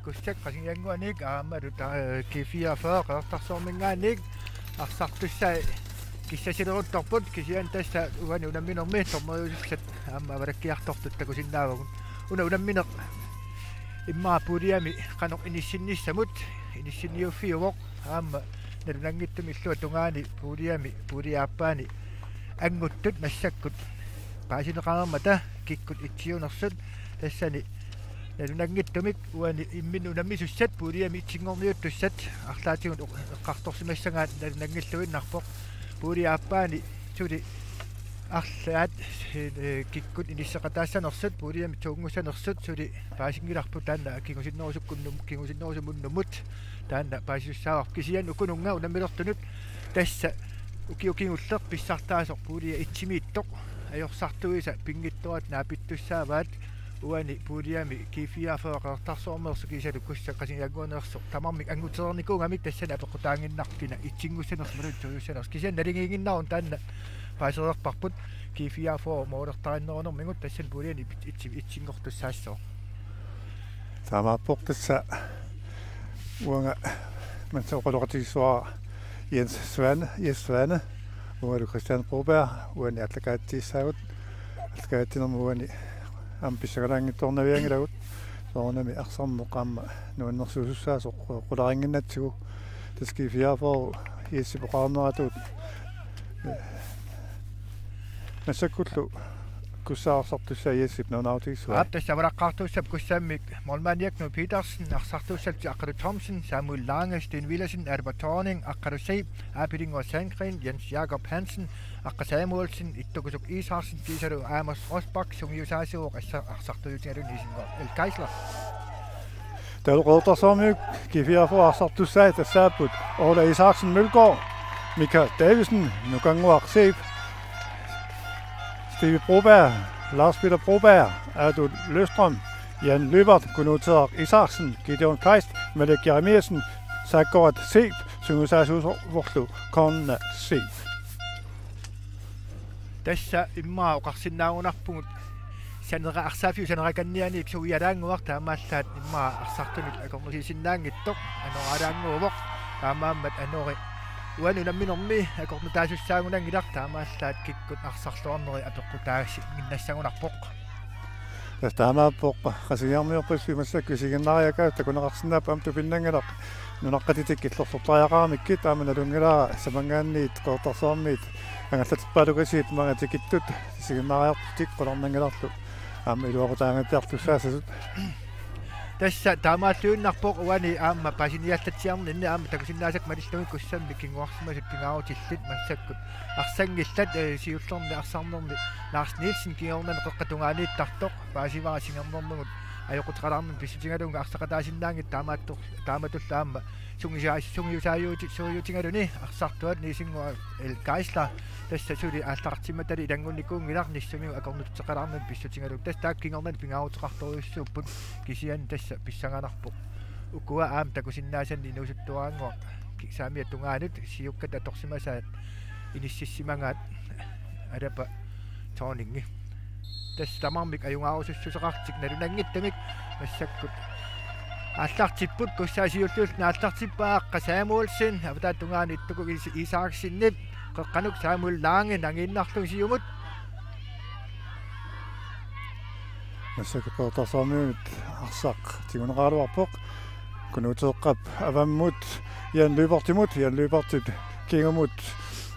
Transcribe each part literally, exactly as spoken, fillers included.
Kussak Qasigiannguaniit aammalu ta-, G fireogfyrre Qeqertarsuarminngaanniit arsartussai kissasileruttorput, kisianni tassa uani unamminermi dommeriusussat aamma avalakkiartortut takusinnaavagut. Una unammineq immaqa puljemi qanoq inissinnissamut inissinniuffiuvoq, aamma nalunanngitsumik illuatungaani puljemi pulje aappaani anguttut massakkut paasineqareermata kikkut etsiunersut, tassani nalunanngitsumik uani imminnut unammisussat puljemi etsinngorniuttussat arlaatigut eq-, eqqartorsimassagaat nalunanngilluinnarpoq. Pulje aappaani suli arlaat, eh, kikkut inisseqataassanersut, puljemi toonngussanersut suli paasinngilarput, taanna kingusinnerusukkunnum-, kingusinnerusumut unnummut taanna paasisussaavarput. Kisianni ukununnga unammilertunut tassa ukioq kingulleq pissartaasoq pulje etsimiittoq ajorsartuisa pinngitsoorata naapittussaavaat, uani puljemi G fireogfyrre Qeqertarsuarmeersoq kiisalu Kussak Qasigiannguaneersoq tamarmik angutereernikuugamik tassani apeqqutaannginnarpoq kina etsinngussanersoq imaluunniit toorngussanersoq. Kisianni naligiinnginnarlugu taanna paasereerparput, G fireogfyrre målertariinnerunermigut tassani puljeni etsi-, etsinngortussaassooq. Taamaappoq tassa uanga manna oqaloqatigissuara Jens Svane, Jens Svane, uangalu Christian Broberg, uani aallakaatitsissaagut, aallakaatitsinermi uani aamma pissangalaanngitsoornavianngilagut, soorunami arsarneq aamma nuannersuisussaasoq qularinnginnatsigu, tassa G fireogfyrre Jensip oqarneratut, eh, massakkullu Kussaap arsartussai Jensip nalunaarutigissuai. Aap, tassa avalaqqaartuussap Kussammik målmandiak Knud Petersen, arsartuussallu Aqqalu Thomsen, Samuel Lange, Sten Villadsen, Albert Thorning, Aqqalu Zeeb, Aapilinnguaq Sandgreen, Jens Jakob Hansen, Aqqa Samuelsen, Ittoqqusuk Isaksen kiisalu Amos Rosbach, sungiusaasuuvoq assa-, arsartuutigaluni Isinngorp L. Geisler. Taavalu Qeqertarsuarmiut G fireogfyrre arsartussai tassaapput Ole Isaksen Mølgaard, Mika Davidsen, Nukannguaq Zeeb, Steve Broberg, Lars Peter Broberg, Aatu Løvstrøm, Jan Lyberth, Knud Therk Isaksen, Gideon Kleist, Malik Jeremiassen, Sakkorat Zeeb, sungiusaasuuvorlu Konna Zeeb. Tassa immaqa oqarsinnaagunarpugut sanera-, arsaaffiup sanerakannianiit suialaannguaq, taamaallaat immaqa arsartunut akornusiisinnaanngitsoq anoraalaannguuvoq, taamaammat anori uani unamminermi akornutaasussaagunanngilaq, taamaallaat kikkut arsarluarneri apeqqutaasinnginnassannginnarpoq. Tassa taamaappoq, Qasigiarmiorpassuit massakkut isiginnaariakkaat takuneqarsinnaapput, aamma tupinnanngilaq nunaqqatitik illorsortariaqaramikkit, aamma nalunngilara samanngaanniit Qeqertarsuarmiit angallaterpaalukasiit maanga tikittut isiginnaariartutik qularnanngilarlu aamma iluaqutaanngittartussaassasut. Tassa taamaalluinnarpoq uani aamma paasiniaallatsiarninni, aamma takusinnaasakka malillugit Kussammi kinguarsimasut pingaarutillit massakkut arsanngillat, eh, siullerni arsarnermi Lars Nielsen kingornani qeqqata tungaaniittartoq paasivara singernermigut ajoquteqalaarnermik pissutigalugu arsaqataasinnaanngitsoq, taamaattor-, taamatullu aamma sungiusaa-, sungiusaajuuti-, suujuutigaluni arsartuat Isinngorp L. Geisler, tassa suli aallartimmatali ilanngunnikuunngilaq nissumigut akornuteqalaarnermik pissutigalugu. Tassa taakku kingornani pingaaruteqartorujussuupput, kisianni tassa pissanganarpoq. Ukua aamma takusinnaasanni inuusuttuaraannguaq ki-, saamiata tungaanut siukkat atorsimasaat inississimagaat Alapa Thorningi. Tassa tamarmik ajugaarusussuseqartik nalunanngitsumik massakkut aallartipput, Kussaap siulliulluni aallartippaa Aqqa Samuelsen, avataata tungaanut Ittoqquk Is-, Isaksenip, qeqqanut Samuel Lange nangiinnarlugu siumut. Massakkut Qeqertarsuarmiunit arsaq tiguneqaraluarpoq. Knud Teeqqap avammut Jan Lyberthimut, Jan Lyberthip kingumut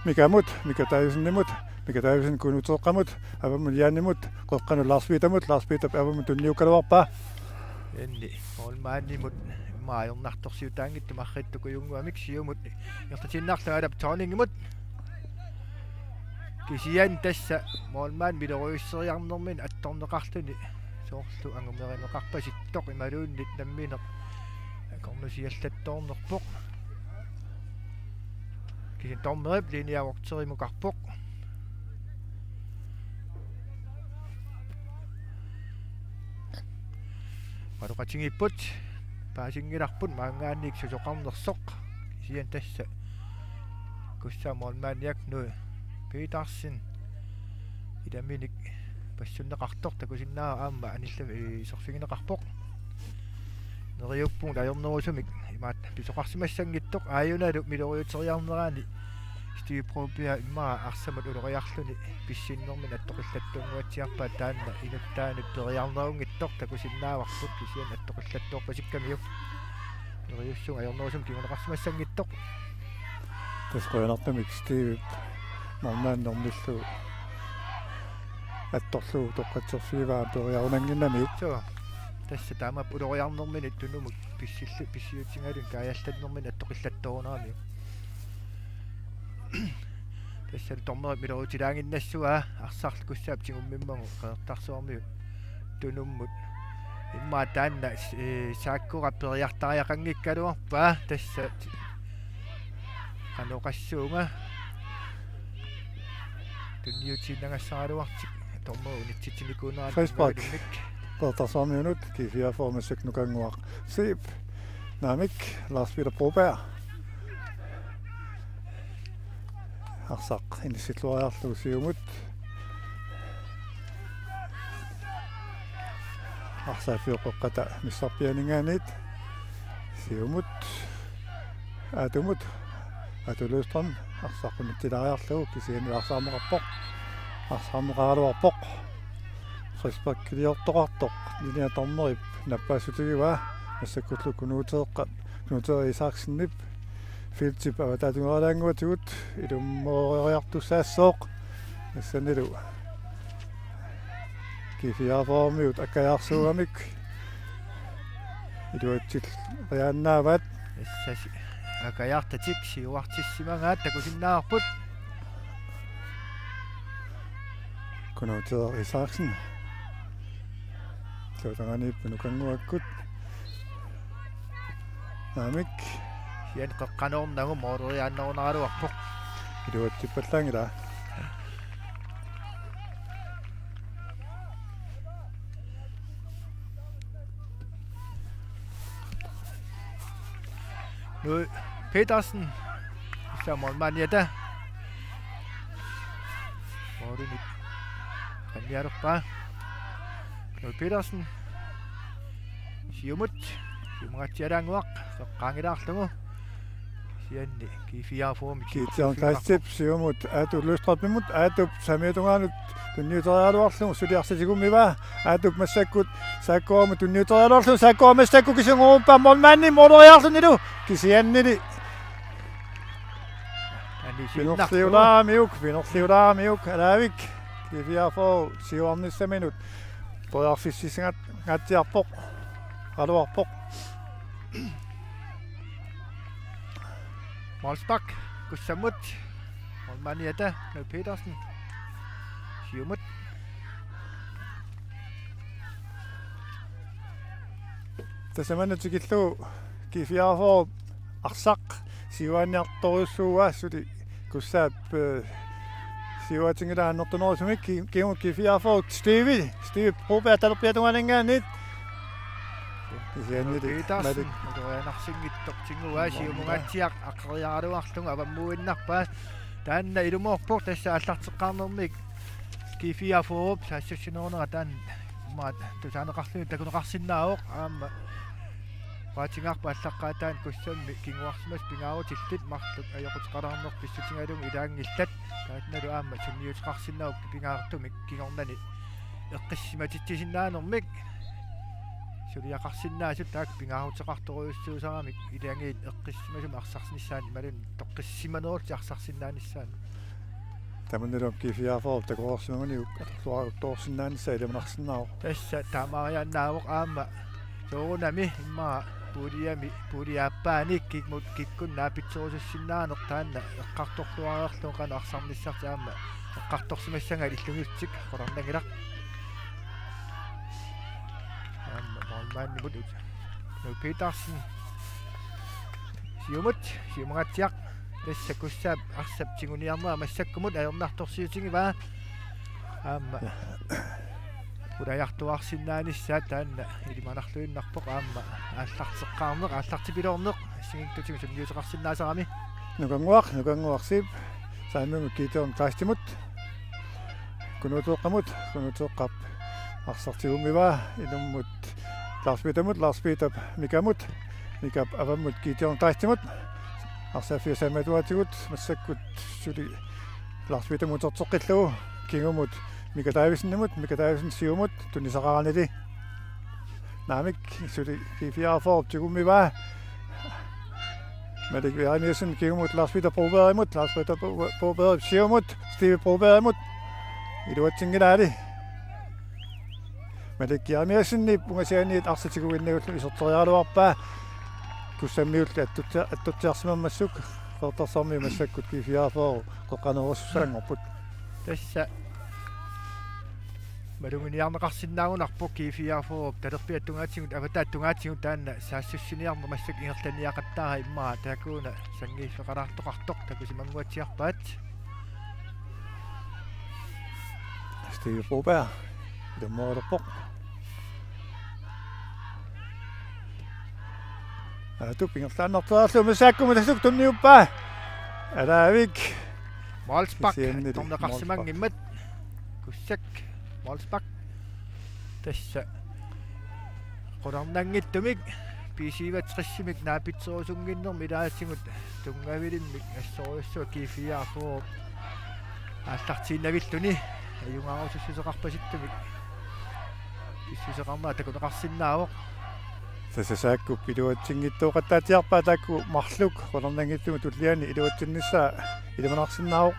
Mikamut, Mika Davidsenimut, Mika Davidsen Knud Teeqqamut, avammut Janimut, qeqqanut Lars Petermut, Lars Peterip avammut tunniukkaluarpaa. Enne målmandimut immaqa ajornartorsiutaanngitsoq marrittukujunnguamik siumut ingerlatiinnarlugu Alapa Thorningimut. Kisianni tassa målmandip ilerujusseriarnermini attorneqarluni soorlu angumerineqarpasittoq imaluunniit nammineq akornusiallattoornerpoq. Kisianni dommerip linjevogterimukarpoq. Oqaloqatigiipput, paasinngilarput maanngaanniit susoqarnersoq. Kisianni tassa Kussaap målmandiak Knud Petersen ilaminik passunneqartoq takusinnaavara, aamma anillami iserfigineqarpoq. Neriuppunga ajornerusumik imaattoq pisoqarsimassanngitsoq, aajunalu miloriuteriarnerani Steve Broberg immaqa arsamut uloriarluni pissinnermini attoqillattunnguatsiarpaa, taanna inuttaanut periarnerunngitsoq takusinnaavarput, kisianni attoqillattoorpasikkamiuk. Neriuppunga ajornerusumik kinguneqarsimassanngitsoq. Tassa qujanartumik Steve Norman normillu attorlugu toqqatserfigivaa periarunannginnamiuk. Suu. Tassa taama uloriarnermini tunumut pissillu pissiutigaluni kaajallannermini attoqillattoorunaramiuk. Tassa dommerip miloriutilaaginnassuaa arsarlu Kussaap tigummimmavut Qeqertarsuarmiut tunummut. Immaqa taanna, eh, Saakkuga periartariaqanngikkaluarpaa, tassa qanoq oqassuunga. Tunniutiinnagassaraluartik dommerit unitsitsinikuunerat. Frispark. Imaluunniit Qeqertarsuarmiunut, G fireogfyrre massakkut Nukannguaq. Siip. Naamik, Lars Peter Broberg. Arsaq inissilluariarlugu siumut. Arsaq F-ioqqeqqata missarpianinngaanniit. Siumut. Aatumut. Aatu Løvstrøm. Arsaq unitsilaariarlugu kisianni arsarneqarpoq. Arsarneqaraluarpoq. Frisparkiliortoqartoq. Linja dommerip nappaassutigaa. Massakkullu Knuteeqqap, Knud Isaksenip feltip avataatigooralaannguatigut ilummooriartussaassooq. Tassanilu G fireogfyrre-miut akkajaarsuugamik iluatsilleriaannaavaat. Tassasi akkajaartatik siuartissimagaat takusinnaavarput. Knud Isaksen. Tuutanganiippu Nukannguakkut. Naamik. Sian qeqqanoornagu mooreriaannerunaraluarpoq. Iluatsippallaanngilaq. Knud Petersen. Samuel Maniata. Moorinik. Qannialerpaa. Knud Petersen. Siumut. Siumungaatsiaraannguaq. Qaangilaarlugu. Sianni G fireogfyrre-mi. Gideon Kleistip siumut Aatu Løvstrømimut, Aatup saamiata tungaanut tunniuteriaraluarlugu suli arsaq tigummivaa. Aatup massakkut Saakkuamut tunniuteriaraluarlugu, Saakkuap massakkut kisianni nguuppaa Molmani mooreriarlunilu kisiannili. Pinerliulaaramiuk, pinerliulaaramiuk, Alaavik. G fireogfyrre siuarnissaminut. Periarfississanngaatsiarpoq. Aluarpoq. Målspark, Kussammut. Målmandiata, Knud Petersen. Siumut. Tasamani tikillugu G fireogfyrre arsaq siuaanniartorujussuuaa suli Kussaap, eh, siuaatinngilaat annertunerusumik ki-, kiinnut G fireogfyrre Steve, Steve Broberg talerpiata tungaaninngaanniit. Kisiannili Petersen, Malik. Ulorianarsinngitsoq tiguaa, Malik. Siumungaatsiaq aqqeriaraluarlugu avammuinnarpaa. Taanna ilumoorpoq tassa aallarteqqaarnermik G fireogfyrre-p saassussinerunera taanna maat tusaaneqarluni takuneqarsinnaavoq aamma. Paatigaarpa allaqqaataani Kussammi kinguarsimasut pingaarutillit marluk ajoquteqalaarneq pissutigalugu ilaanngillat. Taannalu aamma sunniuteqarsinnaavoq pingaartumik kingornani eqqissimatitsisinnaanermik. Suliaqarsinnaasut taakku pingaaruteqartorujussuusaramik ilagiit eqqissimasumik arsarsinissaanut imaluunniit toqqissisimanerulluni arsarsinnaanissaanut. Tamannalu G fireogfyrre takoreersimaguniuk atorluaruttoorsinnaanissaa ilimanarsinnaavoq. Tassa taamaariaannaavoq aamma soorunami immaqa puuliami, puuliaappaani kikkut, kikkunnut naapitserusussinnaaneq taanna eqqartorluariarlugu qanoq arsarnissartik aamma eqqartorsimassagai illugiuttik qularnanngilaq. Aamma målmandimut ut-, Knud Petersen. Siumut, siumungaatsiaq. Tassa Kussaap arsap tiguniarnera massakkumut ajornartorsiutigivaa. Aamma ulajartuaarsinnaanissaa taanna ilimanarluinnarpoq aamma aallarteqqaarneq, aallartipiloorneq, assigiinngitsutigut sunniuteqarsinnaasarami. Nukannguaq, Nukannguaq Siip, saamiummut Gideon Kleistimut. Knud Uteeqqamut, Knud Uteeqqap arsaq tigummivaa, ilummut Lars Petermut, Lars Peter Mikamut, Mikap avammut Gideon Kleistimut. Arsaaffiup saamiata tungaatigut massakkut suli Lars Petermut uterteqqillugu, kingumut Mika Davidsenimut, Mika Davidsen siumut, tunisaqaranili. Naamik, suli G fire-p tigummivaa. Malik Jeremiassen kingumut Lars Peter Brobergimut, Lars Peter Bro-, Broberg siumut, Steve Brobergimut. Iluatsinngilaa. Malik Jeremiassenip ungasianiit arsaq tiguinnagu iserteriaraluarpaa. Kussammiulli attutsi-, attutsiarsimammassuk, Qeqertarsuarmiut massakkut G fire-p qeqqanerusussanngorput. Tassa maluginiarneqarsinnaagunarpoq G fire-p talerpiata tungaatigut, avataata tungaatigut taanna saassussiniarneq massakkut ingerlanniaqattaara, immaqa taakkuuna sanngiiffeqalaartoqartoq takusimannguatsiarpaat. Steve Broberg, ilummooralerpoq. Aatup ingerlaannartoraarlugu massakkut matasuk tunniuppaa. Alaavik. Målspark, kisianni torneqarsimanngimmat. Kussak, målspark. Tassa qularnanngitsumik B syvogtres-imik naapitserusunnginnermi ilaatigut tunngavilimmik assorujussuaq G fire-p aallartiinnavilluni ajugaarusussuseqarpasittumik pissuseqarnera takuneqarsinnaavoq. Tassa Saakkup iluatsinngitsooqattaatsiarpaa, taakku marluk qularnanngitsumik tulliani iluatsinnissaa ilimanarsinnaavoq.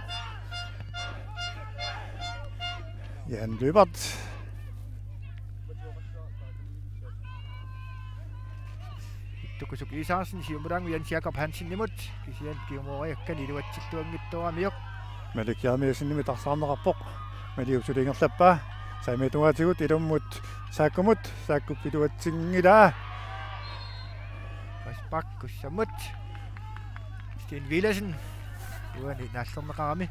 Jan Lyberth. Ittukusuk Isaksen siumulaannguaq Jens Jakob Hansenimut, kisianni kingumut ooriakkani iluatsilluanngitsooramiuk. Malik Jeremiassenimit arsaarneqarpoq. Maliup suli ingerlappaa. Saamiata tungaatigut ilummut Saakkumut, Saakkup iluatsinngilaa. Frispark Kussammut. Sten Villadsen. Uani naallerneqarami.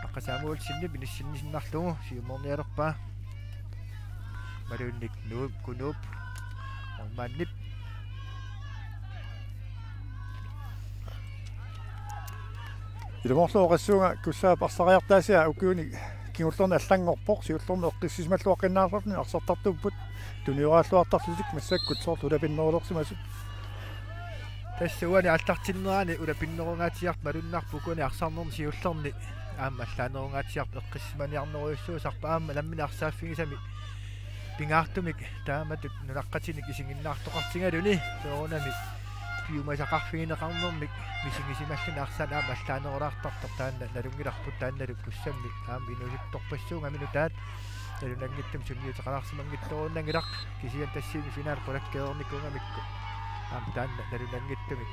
Aqqa Samuelsenip inissinniarlugu siumornialerpaa. Maluunniit Nuup, Kunuup. Ormaannip. Ilumoorlugu oqassuunga Kussaap arsariartaasia ukiuni kingullerni allanngorpoq, siullermik eqqissisimalluaqqinnaartarluni arsartartuupput, tunioraalluartarlutik massakkut soorlu ulapinnerulersimasut. Tassa uani aallartinnerani ulapinnerungaatsiartoq malunnarpoq, ukiuni arsarnerni siullerni aamma allaanerungaatsiarpoq eqqissisimaniarnerujussuusarpoq, aamma nammineq arsaaffigisami pingaartumik taamatut nunaqqatinik isiginnaartoqartigaluni, soorunami piumasaqarfigineqarnermik misigisimalluni arsaanik aamma allaanerulaartartoq taanna nalunngilarput, taannalu Kussammi aamma inuusuttorpassuugamik nutaat nalunanngitsumik sunniuteqalaarsimanngitsoorunanngilaq, kisianni tassani finaali qulakkeernikuugamikku aamma taanna nalunanngitsumik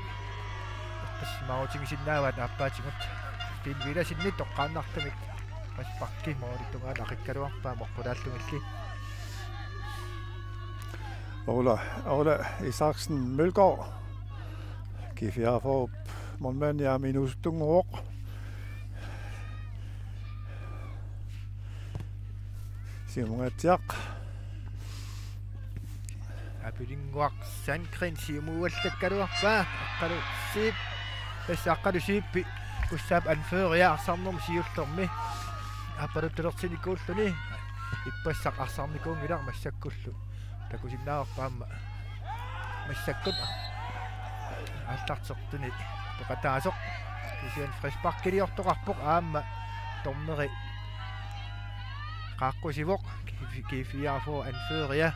eqqissimaarutigisinnaavat aappaatigut. Sten Villadsenip toqqaannartumik frisparki målip tungaanut aqikkaluarpaa moqqulaallugilli. Ola, Ola Isaksen Mølgaard. G fire-p målmandi aamma inuusuttunnguuvoq. Siumungaatsiaq. Apilinguaq Sandgreen siumuuallakkaluarpaa, Aqqalu Zeeb. Tassa Aqqalu Zeeb Kussaap anføria arsarnermi siullermi aappaluttulersinikuulluni. Ippassaq arsarnikuunngilaq massakkullu. Takusinnaavarput aamma massakkut aallartertuni peqataasoq. Kisianni frisparkiliortoqarpoq aamma dommeri qaaqqusivoq, G fire-p anføria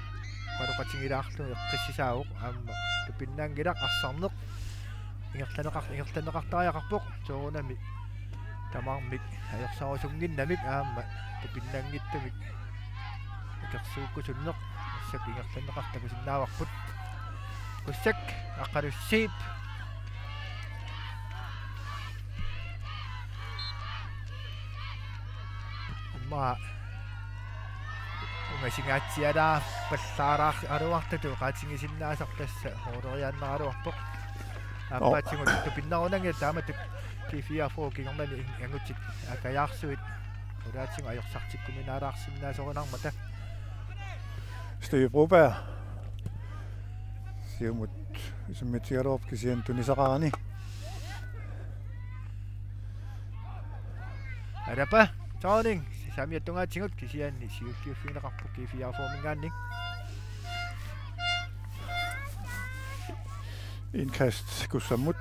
oqaloqatigilaarlugu eqqissisaavoq, aamma tupinnaanngilaq arsarneq. Ingerlanneqar-, ingerlanneqartariaqarpoq, soorunami tamarmik ajorsarusunnginnamik aamma tupinnanngitsumik akersuukkusunneq massakkut ingerlanneqartoq takusinnaavarput. Kussak, Aqqalu Zeeb. Immaqa ungasinngatsialaarpallaaraluartutut oqaatigisinnaasarput, tassa hooleriaannaraluarpoq. Aappaatigut tupinnerunanngilaq, taamatut G fire-p kingornani angutit akajaarsuit qulaatigut ajorsartikkuminaalaarsinnaasorinarmata. Steve Broberg. Siumut isummitsigaluarpoq kisianni tunisaqarani. Alapa Thorning. Saamiata tungaatigut kisianni siulliuffigineqarpoq G fireogfyrreminngaanniit. Indkast Kussammut.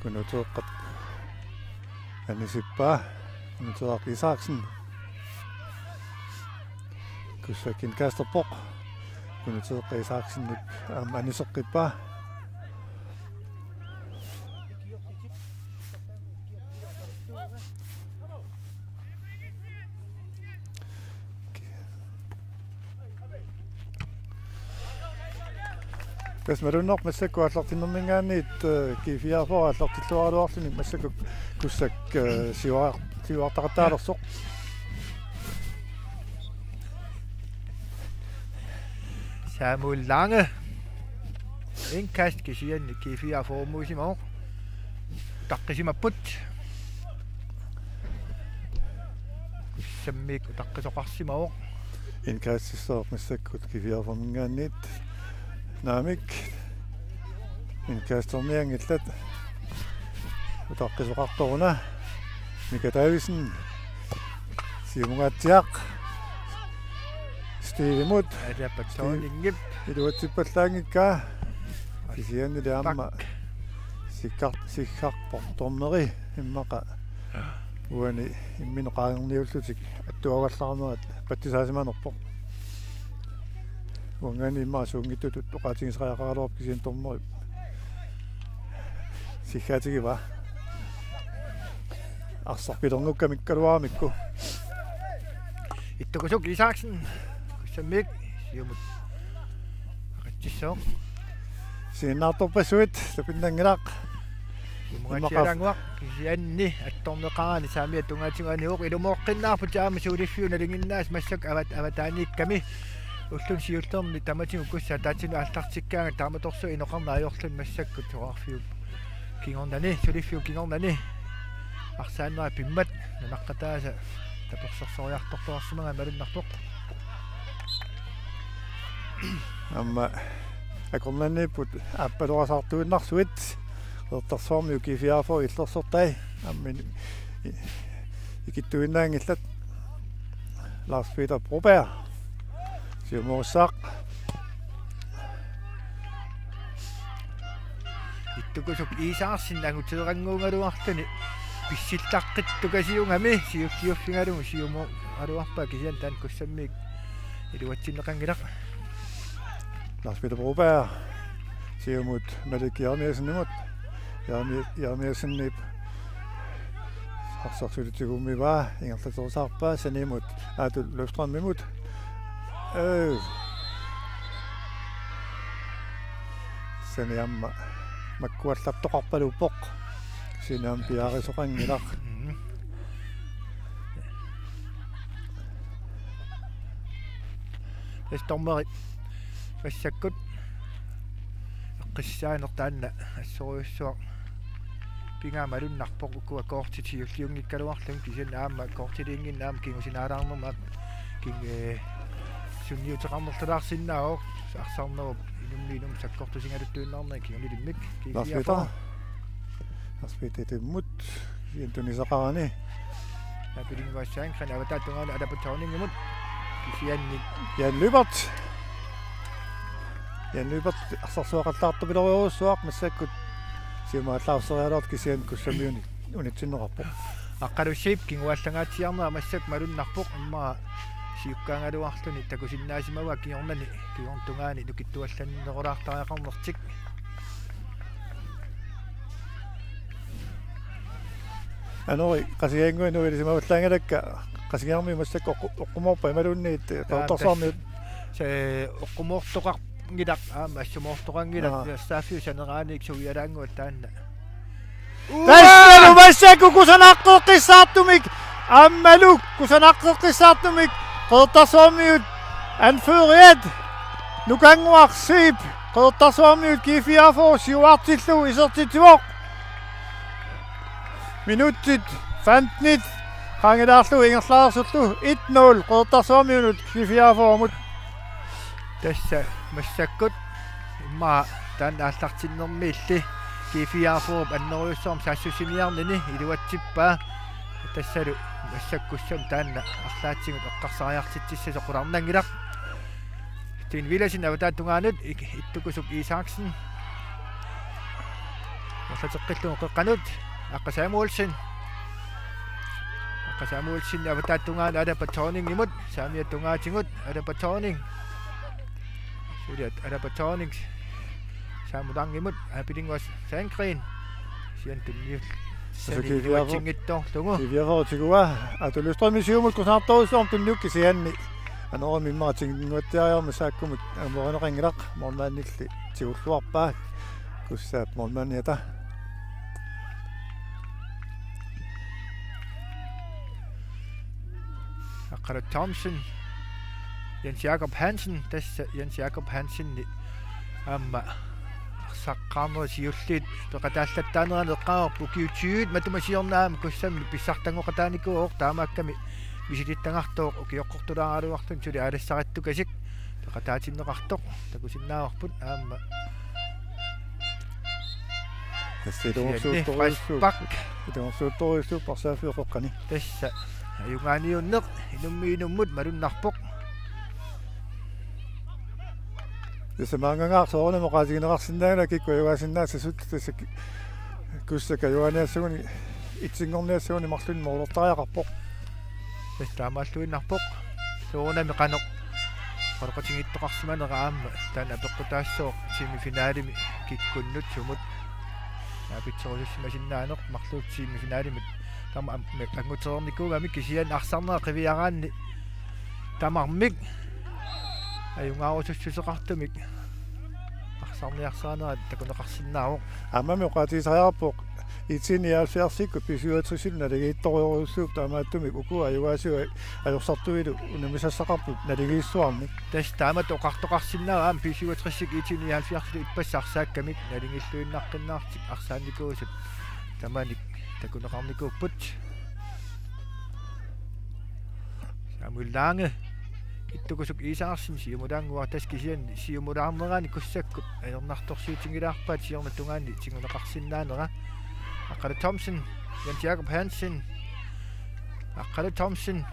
Kunuteeqqap anisippaa. Kunuteeqqap Isaksen. Kussak indkasterpoq. Kunuteeqqap Isaksenip aamma aniseqqippaa. Tassa malunnarpoq massakkut aallartinnerminngaanniit, eh, G fireogfyrre aallartilluaraluarluni massakkut Kussak, eh, siuar-, siuartaqattaalersoq. Samuel Lange. Indkast kisianni G fireogfyrremiuusimavoq. Utaqqisimapput. Kussammiit utaqqisoqarsimavoq. Indkastissaaq massakkut G fireogfyrreminngaanniit. Naamik. Indkasternianngillat. Utaqqisoqartoruna. Mika Davidsen. Siumungaatsiaq. Stevemut. Alia Patsooningip. Iluatsippallaanngikkaa. Kisiannili aamma. Bak. Sikkar-, sikkarpoq dommeri immaqa. Uani imminut qaangerniullutik attuagallarnerat patsisaasimanerpoq. Uanngaanniit immaqa suunngitsutut oqaatigisariaqaraluarpoq kisianni dommerip siggaatigivaa. Arsaq pilernukkamik kaluaramikku. Ittukusuk Isaksen. Kussammiit siumut. Aqitsissooq. Sinnaartorpassuit tapinnanngilaq. Siumungaatsiaq ilaannguaq kisianni attorneqarani saamiata tungaatigut anivoq. Ilumooqqinnaarput aamma suliffiup nalinginnaasut massakkut avat-, avataaniikkami. Ulluni siullerni tamatigut Kussak ataatsimut aallartikkaangat taamatorsuaq inoqarneq ajorluni massakkut soraarfiup kingornani, suliffiup kingornani. Arsaannera pimmat nunaqqataasa tapersersorluartorluarsimagaa malunnarpoq. Aamma akornanniipput aappaloorasaartuinnarsuit. Qeqertarsuarmiut G fireogfyrre illersortai. Aamma in-, i-, ikittuinnaanngillat. Lars Peter Broberg. Siumoorissaaq. Ittukusuk Isaksen anguteerannguugaluarluni pissillaqqittukasiugami siulliuffigalugu siumooraluarpaa kisianni taanna Kussammiit iluatsinneqanngilaq. Lars Peter Broberg siumut Malik Jeremiassenimut. Jeremi-, Jeremiassenip arsaq sulitigummi ingerlaterusaarpaa saniamut Aatu Løvstrømimut. Øh. Saniamma makkuallattoqarpaluuppoq. Saniamma piaarisoqanngilaq. Mhm. Tassa dommeri massakkut eqqissaanertaa taanna assorujussuaq pigaa malunnarpoq ukua kortit siulliunngikkaluarlugit kisianni aamma kortiliinnginneq aamma kingusinaalaarnermut aamma king-, eh, sunniuteqarnertulaarsinnaavoq arsarnerup inummiit inummut sakkortusigaluttuinnarneri kingulilimmik. Lars Peter. Lars Peter Timmut. Kisianni tunisaqarani. Napilinguassaanngilaq avataata tungaanut Alia Patsooningimut. Kisianni. Jan Lyberth. Jan Lyberth arsarsuaqallaartupilorujussuaq massakkut siumut aallaarseriaraluartoq kisianni Kussammiuni unitsinneqarpoq. Aqqalussiip kinguaallangaatsiarnera massakkut malunnarpoq immaqa siukkaagaluarluni takusinnaasimavaa kingornani kingornap tungaani nukittuallannerulaartariaqarnertik. Anori, Qasigiannguit nuilisimagullaanngilakka, Qasigiarmiut massakkut oqqu-, oqqumoorpaa imaluunniit, eh, Qeqertarsuarmiut? Tassa oqqumoortoqanngilaq, aamma assumoortoqanngilaq, aa, tassaaffiup saneraaniit suialaannguaq taanna. Uaa! Tassalu massakkut kusanaqqeqqissaartumik, aammalu kusanaqqeqqissaartumik, Qeqertarsuarmiut anføriat Nukannguaq Zeeb Qeqertarsuarmiut G fireogfyrre siuartillugu isertitsivoq. Minutsit femtenit qaangilaarlugu ingerlaarsullu et nul Qeqertarsuarmiunut G fireogfyrremut. Tassa massakkut immaqa taanna aallartinnermiilli G G fireogfyrre annerujussuarmik saassussiniarnini iluatsippaa. Tassalu massakkut Kussamut taanna arlaatigut eqqarsariartitsissasoq qularnanngilaq. Steen Villadsen avataata tungaanut, Ik-, Ittukusuk Isaksen. Amerlateqqillugu qeqqanut, Aqqa Samuelsen. Aqqa Samuelsen avataata tungaanut Alapa Thorningimut, saamiata tungaatigut Alapa Thorning. Suliat Alapa Thorning. Saamut angimut, Apilingua Sandgren. Sian tunniut. Sani G fireogfyrre. Iluatsinngitsoorlugu. G fireogfyrre tiguaa. Atu Lystrøm siumut kusanartorujussuarmik tunniukkiaa kisianni. Anorami immaqa tigunnguatsiarami saakkumut amorineqanngilaq, målmandilli tigulluarpaa. Kussaap målmandiata. Aqqalu Thomsen. Jens Jakob Hansen, tassa Jens Jakob Hansen aamma arsaqqaarnerit siulliit peqataallattaaneranni eqqaavarput, ukiut tyvet matuma siorna aamma Kussammi pissartanngoqataanikuuvoq, taamaakkami misilittagartoq ukioqqortulaaraluarluni suli aalassarittukasik peqataatinneqartoq takusinnaavarput aamma. Tassa ilungersuuttorujussuuvoq. Frispark. Ilungersuuttorujussuuvoq arsaaffiup qeqqani. Tassa ajugaaniunneq inummiinummut malunnarpoq. Tassa maanngaangaaq soorunami oqaatigineqarsinnaanngilaq kikkut ajugaasinnaassasut, tassa ki-, Kussap ajugaaniassaguni, itsinngorniassaguni marlunnik moorlertariaqarpoq. Tassa taamaalluinnarpoq. Soorunami qanoq oqaloqatigiittoqarsimanera aamma taanna apeqqutaassooq semifinalimi kikkunnut sumut naapitserusussimasinnaaneq marluulluta semifinalimut taama am-, me-, angutereernikuugami, kisianni arsarnera qiviaraanni tamarmik ajugaarusussuseqartumik arsarniarsarinerat takuneqarsinnaavoq. Aammami oqaatigisariaqarpoq IT nioghalvfjerdsikkut B syvogtresit naligiittorujussuupput, taamaattumik uku ajugaasigut ajorsartuilu unammisassaqarput naligiissuarnik. Tassa taamatut oqartoqarsinnaavoq aamma B syvogtresit IT nioghalvfjerdsit ippassaq arsaakkamik naligiilluinnaqqinnaarlutik arsaannikuusut tamanit takuneqarnikuupput. Samuel Lange, Ittukusuk Isaksen siumulaannguaq, tassa kisianni siumulaarnerani Kussakkut ajornartorsiutigilaarpaat siorna tungaanni tiguneqarsinnaanera. Aqqalu Thomsen, Jens Jakob Hansen. Aqqalu Thomsen.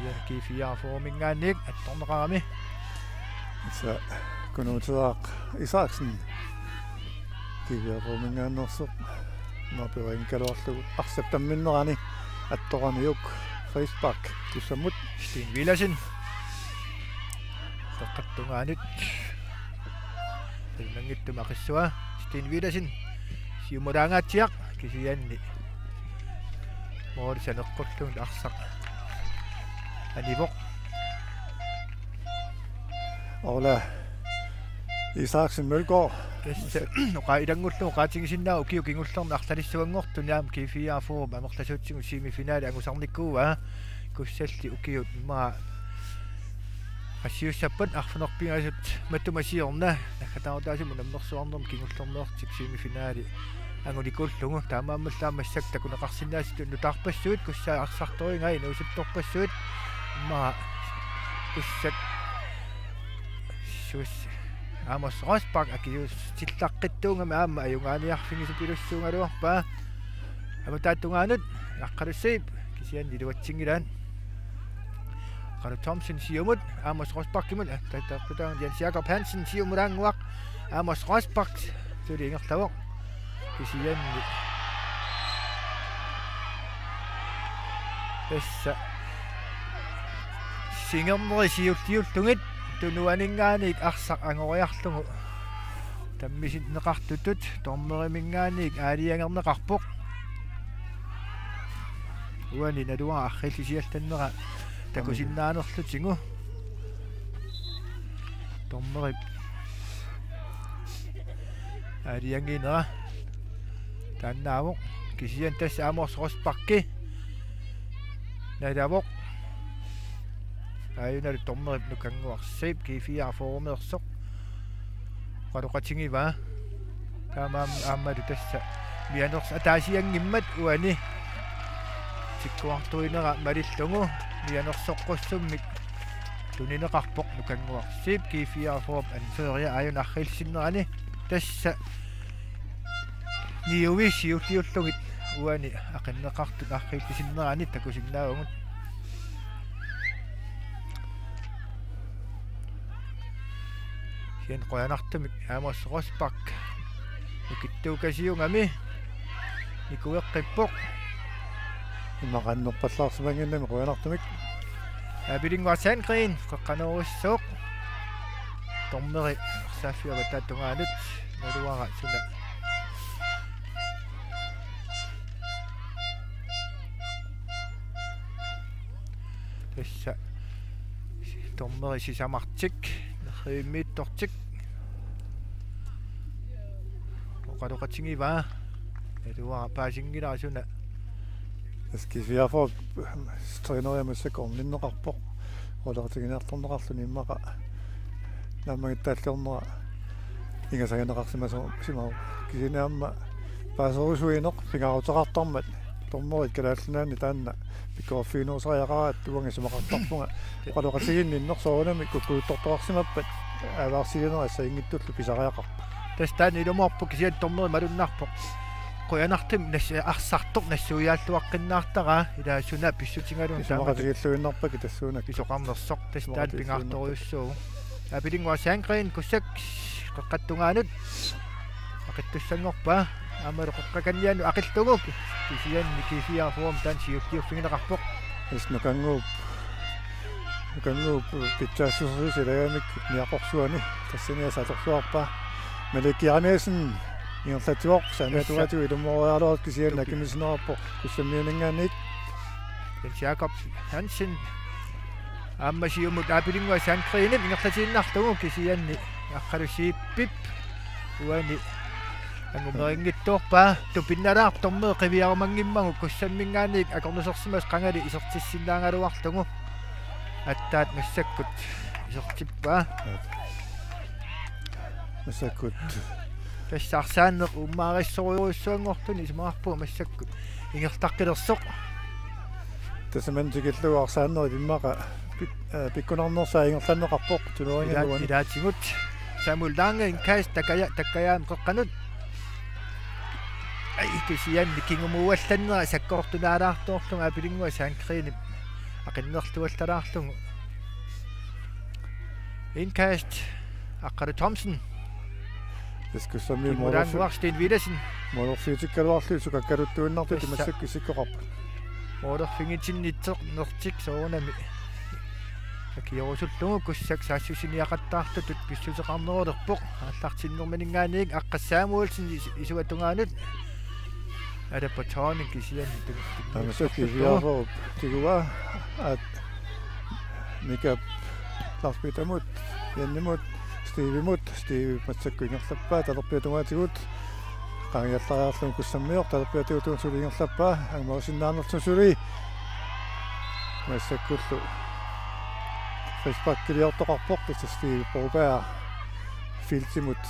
Ja, G fireogfyrre-minngaanniit attorneqarami. Tassa Kunuuteeraq Isaksen. G fireogfyrre-minngaanneersoq. Napiuinkaluarlugu arsap tamminnerani attoraniuk frispark Kussamut. Steen Villadsen. Qeqqata tungaanut. Ilmanngitsumik aqissuaa. Steen Villadsen. Siumulaangaatsiaq kisianni. Måli saneqqullugu arsaq anivoq. Ole Isaksen Mølgaard. Tassa oqa-, ilanngullugu oqaatigisinnaavat ukiut kingullerni arlalissuanngortuni aamma G fireogfyrre amerlasuutigut semifinali angusarnikuuaa. Kussalli ukiut immaqa qassiussappat arfineq-pingasut matuma siorna naggataarutaasumik unammersuarnermi kingullermeersutik semifinali angunikuullugu, taamaammallu aamma massakkut takuneqarsinnaasutut nutaarpassuit, Kussap arsartorujuit inuusuttorpassuit, immaqa Kussap suus Amos Rosbach akiuussillaqqittuugami aamma ajugaaniarfigisapilussuugaluarpaa. Avataata tungaanut Aqqalu Zeeb kisianni iluatsinngilaat. Aqqalu Thomsen siumut, Amos Rosbachimut, ta-, ta-, ta-, Jens Jakob Hansen siumulaannguaq, Amos Rosbach suli ingerlavoq. Kisianni tassa singernerit siulliullugit tunuaninngaanniit arsaq angoriarlugu tammisinneqartutut dommeriminngaanniit aalajangerneqarpoq. Uani naluara arriillisiallannera takusinnaanerlutigu. Dommerip aalajangiinera taannaavoq. Kisianni tassa Amos Rosbach nalavoq. Aajunalu dommerip Nukannguaq Zeeb G fireogfyrre-meersoq oqaloqatigivaa. Taamaam-, aammalu tassa mianers-, ataasianngimmat uani tikkuartuinera malillugu mianersoqqussummik tunineqarpoq Nukannguaq Zeeb G fireogfyrre anføreria aajuna arriillisinnerani. Tassa Niui siulliullugit uani aqinneqartut arriillisinnerani takusinnaavagut. Kisianni qujanartumik Amos Rosbach nukittuukasiugami nikueqqippoq. Immaqa annerpallaarsimannginnami qujanartumik. Abelinnguaq Sandgreen qeqqanoorujussuuvoq. Dommeri arsaaffiup avataa tungaanut naluara suna. Tassa dommeri sisamartik nerriviimmiittortik oqaloqatigivaa. Naluara paasinngilara suna. Tassa G F A-p træneri massakkut orninneqarpoq. Oqaloqatiginiartorneqarluni immaqa naammagittaalliornera ingasangineqarsimasoq simavoq. Kisianni aamma paaserusuineq pingaaruteqartarmat dommerit Kalaallit Nunaanni taanna pikkoriffiginerusariaqaraat uanga isumaqartarpunga oqaloqatiginninneq soorunami kukkuttortoqarsimappat avaarsilinerit assigiinngitsullu pisariaqarpoq. Tassa taanna ilumoorpoq kisianni dommeri malunnarpoq. Qujanartumik nas-, arsartoq nassuiaalluaqqinnaartaraa ilaa suna pissutigalugu taama isumaqatigiilluinnarpakka tassuunakkut. Pisoqarnersoq tassa taanna isumaqatigiilluinnarpakka. Pingaartorujussuuvoq. Abelinnguaq Sandgreen kussak qeqqata tungaanut aqittussanngorpaa aammalu qeqqakannianut aqillugu kisianni G F A-p taanna siulliuffigineqarpoq. Is Nukannguup Nukannguup pitsaassusersuusi ilagamik niaqorsuani tassani atorluarpaa. Malik Jeremiassen ingerlatsivoq saamiata tungaatigut ilumooriaraluartoq kisianni akimisineqarpoq Kussammiuninngaanniit. Jens Jakob Hansen aamma siumut Abelinnguaq Sandgreenip ingerlatiinnarlugu kisianni Aqqalu Siipip uani angumerinngitsoorpaa tupinnalaartoq dommeri qiviarumanngimmagu Kussamminngaanniit akornusersimasoq qangali isertissinnaagaluarlugu aatsaat massakkut isertippaa. Massakkut. Tassa arsaanneq uummaarissorujussuanngortuni isumaqarpunga massakkut ingerlaqqilersoq. Tassa manna tikillugu arsaannerit immaqa pik-, eh, pikkunarnersaat ingerlanneqarpoq tunuaringaluani. Ila-, ilaatigut Samuel Lange indkast takkaja-, takkajaamik qeqqanut. Ai, kisianni kingumuuallannera sakkortunaalaartoorlugu Abelinnguaq Sandgreenip aqinnerluallalaarlugu. Indkast Aqqalu Thomsen. Tassa Kussammiut Kimmulaannguaq Steen Villadsen. Molerfiutikkaluarlugit sukakkaluttuinnartut tassa massakkut isikkoqarput. Molerfigitinnitsernertik soorunami akiorusullugu kussak saassussiniaqattaartutut pissuseqarnerulerpoq. Aallartinnermininngaanniit Aqqas Samuelsen is-, isuata tungaanut. Alapa Thorning kisianni tun-, tun-, Aamma massakkut G F A-p tiguaa aat Mikap Lars Peterimut, Jennimut, Stevemut, Steve massakkut ingerlappaa, talerpiata tungaatigut. Qaangiallariarlugu Kussammiut, talerpiata tungaatigut suli ingerlappaa, angumerisinnaanngorlugu suli. Massakkullu frisparkiliortoqarpoq, tassa Steve Broberg. Feltimut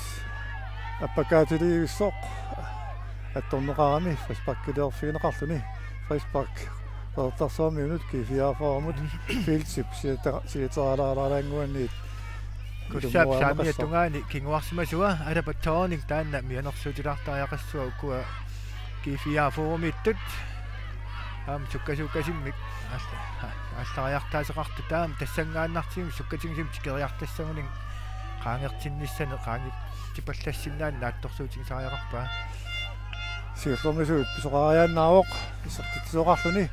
appakaatiliivissoq. Attorneqarami frisparkiliorfigineqarluni. Frispark Qeqertarsuarmiunut G F A-mut Feltip silita-, siliteraalaaralaannguanniit. Kussaap saamiata tungaani kinguarsimasua, Alapa Thorning taanna mianersuutilaartariaqassua ukua G F A-miittut. Aamma sukkasuukasimmik aalla-, aallariartaaseqartut taama tassanngaannartumik sukkatigisumik tikeriartassagunik qaangertinnissani qaangertipallassinnaani naatsorsuutigisariaqarpaa. Siullermisuut pisoqariaannaavoq isertitsisoqarluni.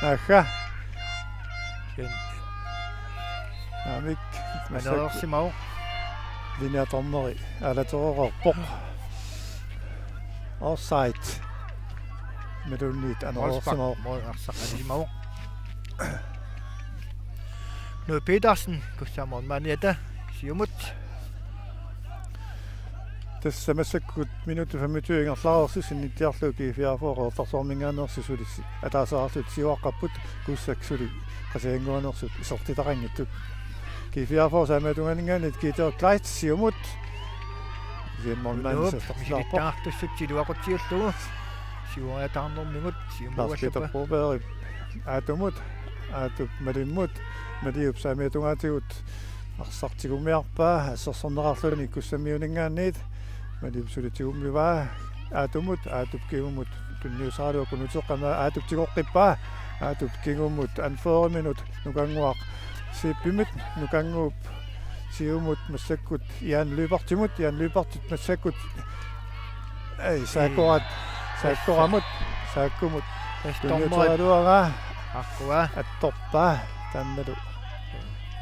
Naagga. Kisianni aamma massakkut anereersimavoq. Linjadommeri aalatereerpoq. Offside. Imaluunniit anereersimavoq. Mål arsaq anisimavoq. Knud Petersen, Kussaap målmandiata siumut. Tassa massakkut minutsit femogtyve ingerlareersut sinnitsiarlugu G F A-p Qeqertarsuarminngaanneersut suli si-, ataaseqarlutik siuaqqapput, Kussak suli Qasigiannguaneersut isertitaqanngitsut. G F A-p saamiata tungaaninngaanniit Gideon Kleist siumut. Kisianni målmandi Nuup, siuartarsilaarpoq. Misilittaartussutsit iluaqutsiullugu. Siuariataarnermigut Lars Peter siumuuallappa. Broberg Aatumut, Aatup Malimmut, Maliup saamiata tungaatigut arsaq tigummiarpaa, assersorneqarluni Kussammiuninngaanniit. Maliup suli tigummivaa Aatumut, Aatup kingumut tunniussaraluarpoq, Kunuuteqqami Aatup tigoqqippaa, Aatup kingumut anføreriminut Nukannguaq Zeebimit, Nukannguup siumut massakkut Jan Lyberthimut, Jan Lyberthit massakkut, ei, Saakkorat, Saakkoramut, Saakkumut tunniussaraluaraa. Aqqua. Attorpaa, taannalu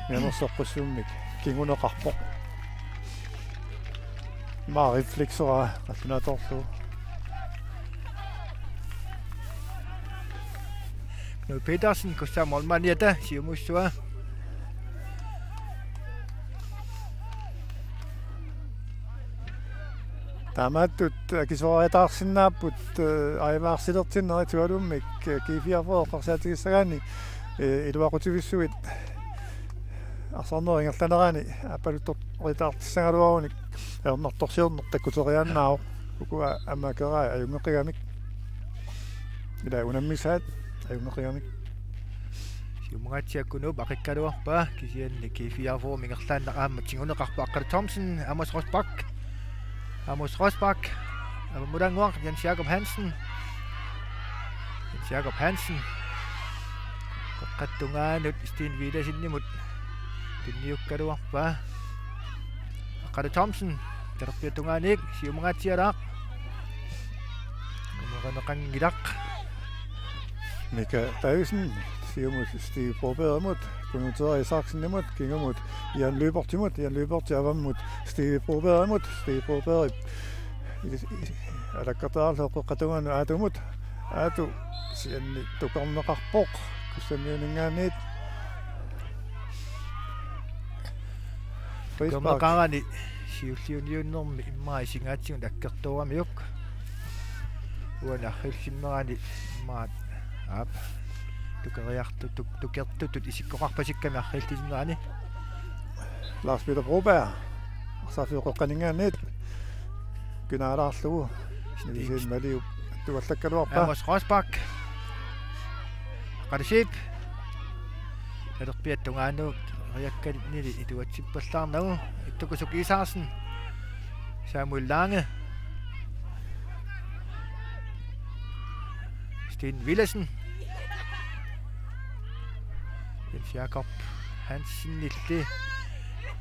mianersoqqussummik kinguneqarpoq. Ima reflekseraa qallunaatoorlugu. Knud Petersen, Gustav Molmaniata, siumussua. Taamaattut akisooriataarsinnaapput, eh, aivaarsilertinnerit sualummik, eh, G fireogfyrre eqqarsaatigissagaanni, eh, iluaqutivissuit arsarnerup ingerlanerani aappaluttoritaartissagaluarunik ajornartorsiorneq takkuteriaannaavoq. Ukua aamma akerai ajunngeqigamik. Ila unammisaat ajunngeqigamik. Siumungaatsiaq Kunuup aqikkaluarpaa, kisianni G fireogfyrre ingerlaannaq aamma tiguneqarpoq. Aqqalu Thomsen, Amos Rosbach. Amos Rosbach, Amos Mulannguaq, Jens Jakob Hansen. Jens Jakob Hansen. Qeqqata tungaanut Steen Villadsenimut tunniukkaluarpaa. Aqqalu Thomsen, talerpiata tungaaniit, siumungaatsialaaq. Numerineqanngilaq. Mika Davidsen, siumut Steve Brobergimut, Kunuuteeraq Isaksenimut, kingumut Jan Lyberthimut, Jan Lyberth avammut Steve Brobergimut, Steve Broberg i-, i-, alakkartaraluarpoq qeqqata tungaanut Aatumut, Aatu kisianni tukarneqarpoq Kussammiuninngaanniit. Frispark. Tukarneqarani siulliuniunnermi immaqa isigaatigut akkertooramiuk. Uani arriillisimmerani immaqa, aap, tukeriartu-, tuk-, tukertutut isikkoqarpasikkami arriillisimmerani. Lars Peter Broberg, arsaq qeqqaninngaanniit kinaalaarlugu. Steen. Nivisin Maliup tuallakkaluarpaa. Amos Rosbach. Aqqalu Zeeb. Talerpiata tungaanut, riakkanili iluatsippallaarnagu. Ittukusuk Isaksen. Samuel Lange. Steen Villadsen. Jens Jakob Hansenilli.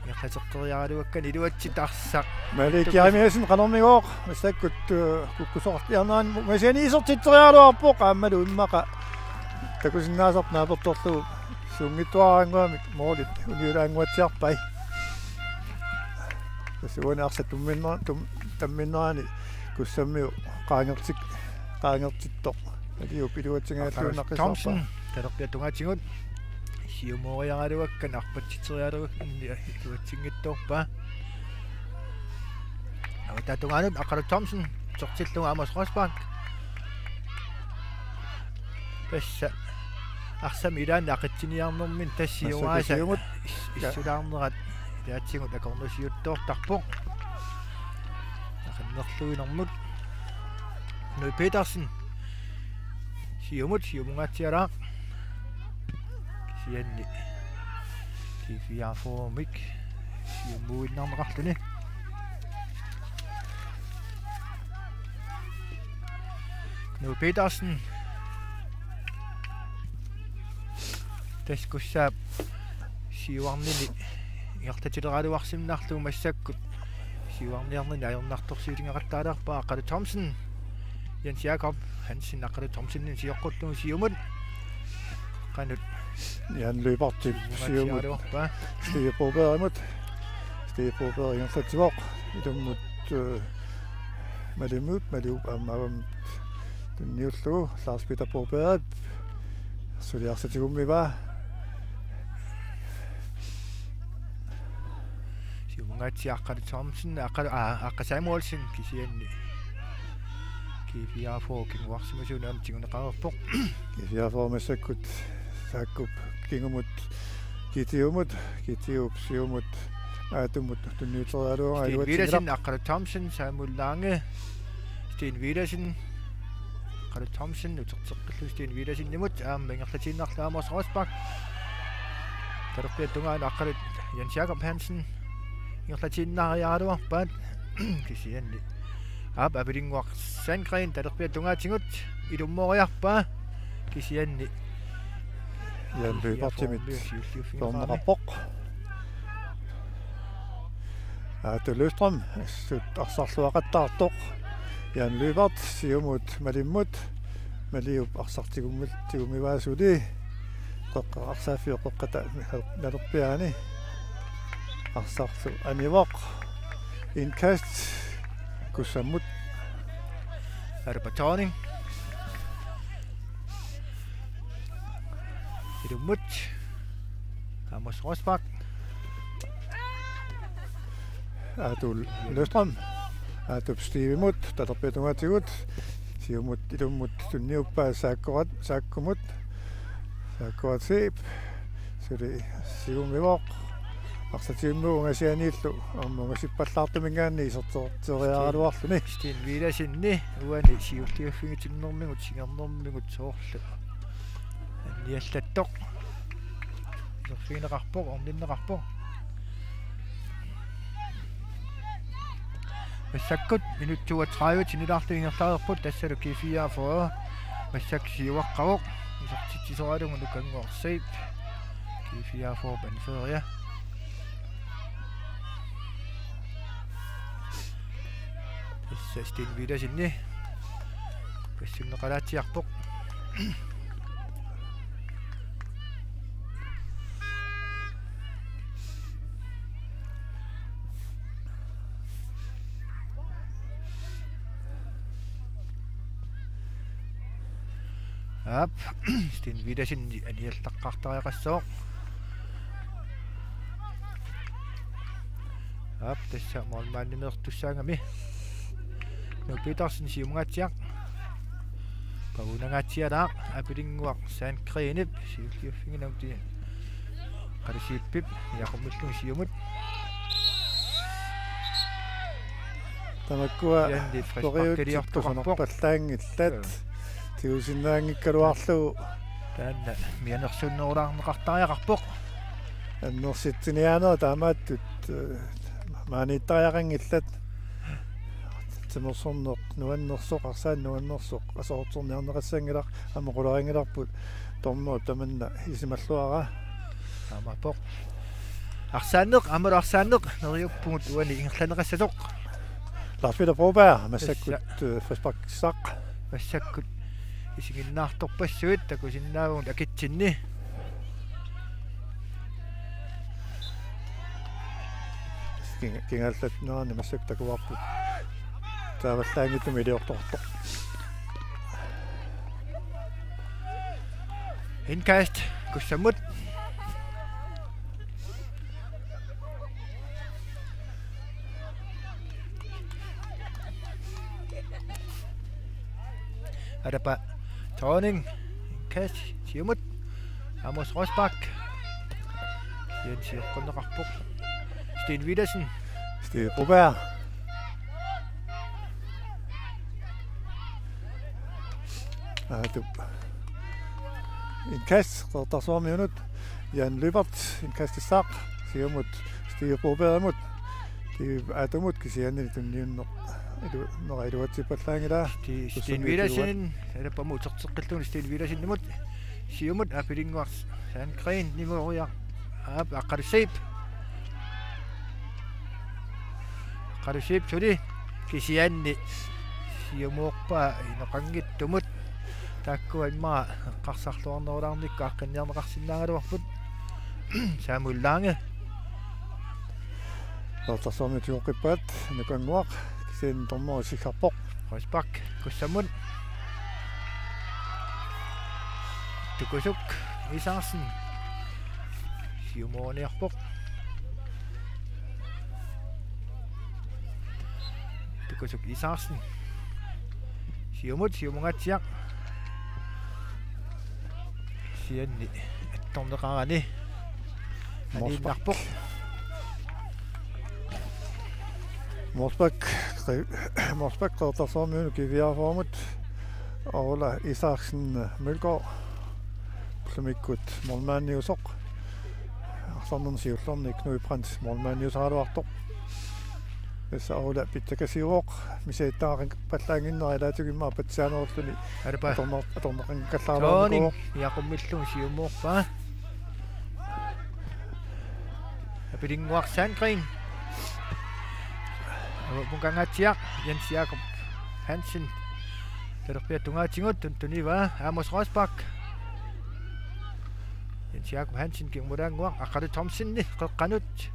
Ingerlateqqeriaraluakkani iluatsitassaq. Malik Jeremiassen qanormigooq, massakkut, eh, kukkusoqartiarnerani, masiani isertitseriaraluarpoq, aammalu immaqa takusinnaasarput naapertorlugu suunngitsuaraannguamik, målit uniulaannguatsiarpai. Tassa uani arsaq tumminner-, tum-, tamminnerani Kussammiut qaangertik-, qaangertittoq. Maliup iluatsingajalluinnaqqissaarpaa. Thomsen, talerpiata tungaatigut. Siumooriaraluakkani arpatsitseriaraluakkani iluatsinngitsoorpaa. Avataa tungaanut Aqqalu Thomsen, utertillugu Amos Rosbach. Tassa arsamik ilaanni aqitsiniarnermini tassa. Massakkut siumut. Is-, ja. Issulaarnerat ilaatigut akornusiuttoortarpoq. Aqinnerluinermut. Knud Petersen. Siumut, siumungaatsialaaq. Kisianni G fireogfyrre-mik siumuinnarneqarluni. Knud Petersen. Tassa Kussaap siuarnini ingerlatileraluarsinnarlugu massakkut. Siuarniarnini ajornartorsiutigeqattaalerpaa Aqqalu Thomsen. Jens Jakob Hansen Aqqalu Thomsenimut sioqqullugu siumut. Qanut. Jan Lyberthip siumut. Siuariuarpaa. Steve Brobergimut. Steve Broberg ingerlatsivoq. Ilummut, eh, Malimmut, Maliup aamma avammut tunniullugu, Lars Peter Broberg. Suli arsaq tigummivaa. Siumungaatsiaq Aqqalu Thomsen, Aqqalu, aa, Aqqa Samuelsen kisianni. G fireogfyrre kinguarsimasuunut aamma tiguneqareerpoq. G fireogfyrre massakkut Saakkup kingumut Kitiumut, Kitiup siumut Aatumut tunniuteriaraluaraa. Steen iluatsinngilaq. Villadsen, Aqqalu Thomsen, Samuel Lange. Steen Villadsen, Aqqalu Thomsen, uterteqqillugu Steen Villadsenimut, aamma ingerlatiinnarlugu Amos Rosbach. Talerpiata tungaanut Aqqalu Jens Jakob Hansen. Ingerlatiinnariaraluarpaat, kisianni Aap, Apilinguaq Sandgreen talerpiata tungaatigut ilummooriarpaa kisianni Jan Løbertimit siulliuffigineqarami. Torneqarpoq. Aatu Løvstrøm, assut arsarluaqattaartoq. Jan Løbert, siumut Malimmut. Maliup arsartigummi-, tigummivaasuli. Qeqqa-, arsaaffiup qeqqata nalerpiaani. Arsarlu anivoq. Indkast. Kussammut. Arepa Thorning. Ilummut. Amos Rosbach. Aatu Løvstrøm. Aatup Stevemut. Talerpiata tungaatigut. Siumut ilummut tunniuppaa Saakkorat-, Saakkumut. Saakkorat Seep. Suli siummivoq. Arsaq siummivoq ungasianiillu. Aamma ungasippallaartuminngaanniit isertitseriaraluarluni. Steen Villadsenip uani siulliuffigitinnermigut, singernermigut soorlu anniallattoq. Iserfigineqarpoq, orninneqarpoq. Massakkut minut toogtredive sinnilaartut ingerlareerput, tassalu G fireogfyrre massakkut siuaqqavoq. Isertitsisoralugu Nukannguaq Zeeb. G fireogfyrre anfører. Tassa Steen Villadsenip passunneqalaatsiarpoq. Aap, Steen Villadsen aniallaqqaartariaqassaaq. Aap, tassa målmandimeertussaagami. Knud Petersen siumungaatsiaq. Paunangaatsialaaq, Apilinguaq Sandgreenip siulliuffiginagu ti. Qaliseppip Jakob Mølling siumut. Tamakkua Janni frisparkiliortoqarpoq. Toriutsikkusunerpallaanngillat. Joo. Tigusinnaanngikkaluarlugu. Taanna mianersunnerulaarneqartariaqarpoq. Annersitsiniaanerit taamaattut, eh, maaniittariaqanngillat. Timersorneq nuannersoq, arsaq nuannersoq, aserorterniarneqassanngilaq, aamma qularinngilarput, dommerip tamanna ilisimallaraara. Aamma poq. Arsaanneq, aammalu arsaanneq, neriuppugut uani ingerlanneqassasoq. Lars Peter Broberg, massakkut, tassa, eh, frisparkissaq. Massakkut. Isiginnaartorpassuit, takusinnaavugut akitsinni. Kinga-, kingaallattunerani massakkut takuarput. Taavallaanngitsumik iliortoqartoq. Indkast, Kussammut. Arepa Thorning, indkast, siumut. Amos Rosbach. Jens Jørgenneqarpoq. Steen Villadsen. Stig Broberg. Aatup. Indkast, Qeqertarsuarmiunut. Jan Løbert, indkastissaaq. Siumut, Stig Brobergimut. Stig Aatumut kisianni tunniunneq. Ilu-, nera iluatsippallaanngilaq. Sti-, Steen Villadsen, arepa uterteqqillugu Steen Villadsenimut. Siumut, Apilinguaq Sandgreen, nimooriaq. Aap, Aqqalu Zeeb. Aqqalu Zeeb suli kisianni siumoorpaa inoqanngitsumut. Taakkua immaqa eqqarsarluarnerulaarnikkut aaqqinniarneqarsinnaagaluarput. Samuel Lange. Qeqertarsuarmiut tigoqqippaat, Nukannguaq, kisianni dommeri isiggarpoq. Rosbach, Kussammut. Tukusuk Isaksen. Siumoorniarpoq. Tukusuk Isaksen. Siumut, siumungaatsiaq. Kisianni attorneqarani. Morsbach. Aniinnarpoq. Morsbach, Morsbach Qeqertarsuarmiunut G fireogfyrremut. Orla Isaksen Mølgaard. Ullumikkut målmandiusoq. Arsarnermi siullerni Knud Brandt målmandiusaraluartoq. Tassa Ola pitsakasiuvoq, misigittariaqarpallaannginnera ilaatigut immaqa patsisaanerulluni. Alapaa. Atorneq-, atorneqanngikkallaarnikuuvoq. Tooning, Jakob Millu siumuuppa. Apilinguaq Sandgreen. Avammukanngaatsiaq, Jens Jakob Hansen. Talerpiata tungaatigut, tun-, tunivaa, Amos Rosbach. Jens Jakob Hansen, kingumulaannguaq, Aqqalu Thomsenip qeqqanut.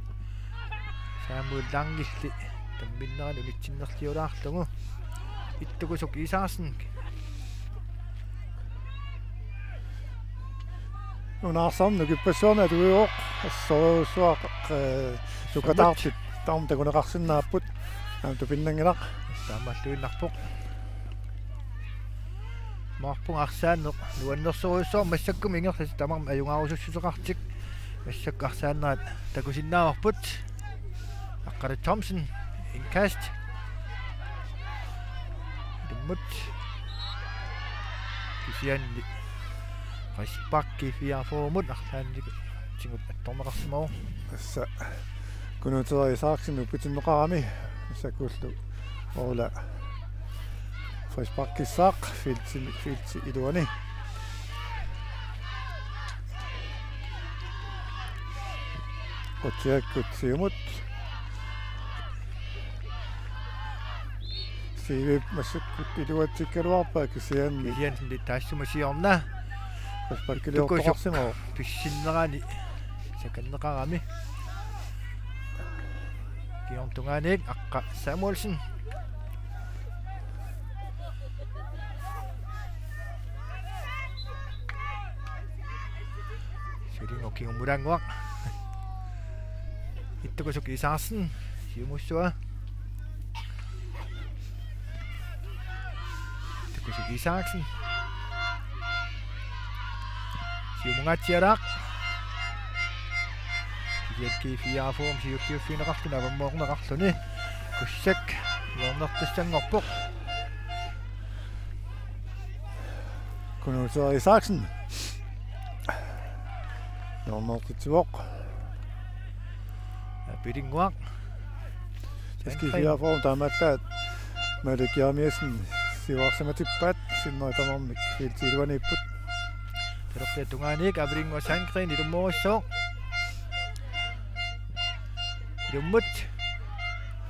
Samuel Langilli tamminnerani unitsinnerliulaarlugu. Ittukusuk Isaksen. Nunarsuarmi nukippassuarnik atuivoq, assorsuaq, eh, sukataartut taama takuneqarsinnaapput. Aamma tupinnanngilaq. Taamaalluinnarpoq. Maarpunga arsaanneq nuannersorujussuarmik, massakkut ingerlasoq tamarmik ajugaarusussuseqartik. Massakkut arsaannerat takusinnaavarput. Aqqalu Thomsen, indkast. Ilummut. Kisianni frisparki G fireogfyrremut arlaannillu tigut attorneqarsimavoq. Tassa Kunuuteeraq Isaksen uppitinneqarami, massakkullu Ola frisparkissaaq feltimi, feltip iluani. Qutsiakkut siumut. Siivip massakkut iluatsikkaluarpaa kisianni. Kisianni taassuma siorna. Frisparkiliortoqarsimavoq. Ittukusuk pissinnerani sakanneqarami. Kingorna tungaaniit Aqqa Samuelsen. Sulingo kingumulaannguaq. Ittukusuk Isaksen, siumussua. Ittukusuk Isaksen. Siumungaatsialaaq. Kisianni G fireogfyrremut siulliuffigineqarluni avammoorneqarluni. Kussak hjørnertussanngorpoq. Kunuuteeraq Isaksen. Hjørnertitsivoq. Apilinguaq. Tassa G fireogfyrre taamaallaat Malik Jeremiassen siuarsimatippaat, sinneri tamarmik feltip iluaniipput. Talerpiata tungaaniit Apilinguaq Sandgreen ilummoorujussuuvoq. Ilummut.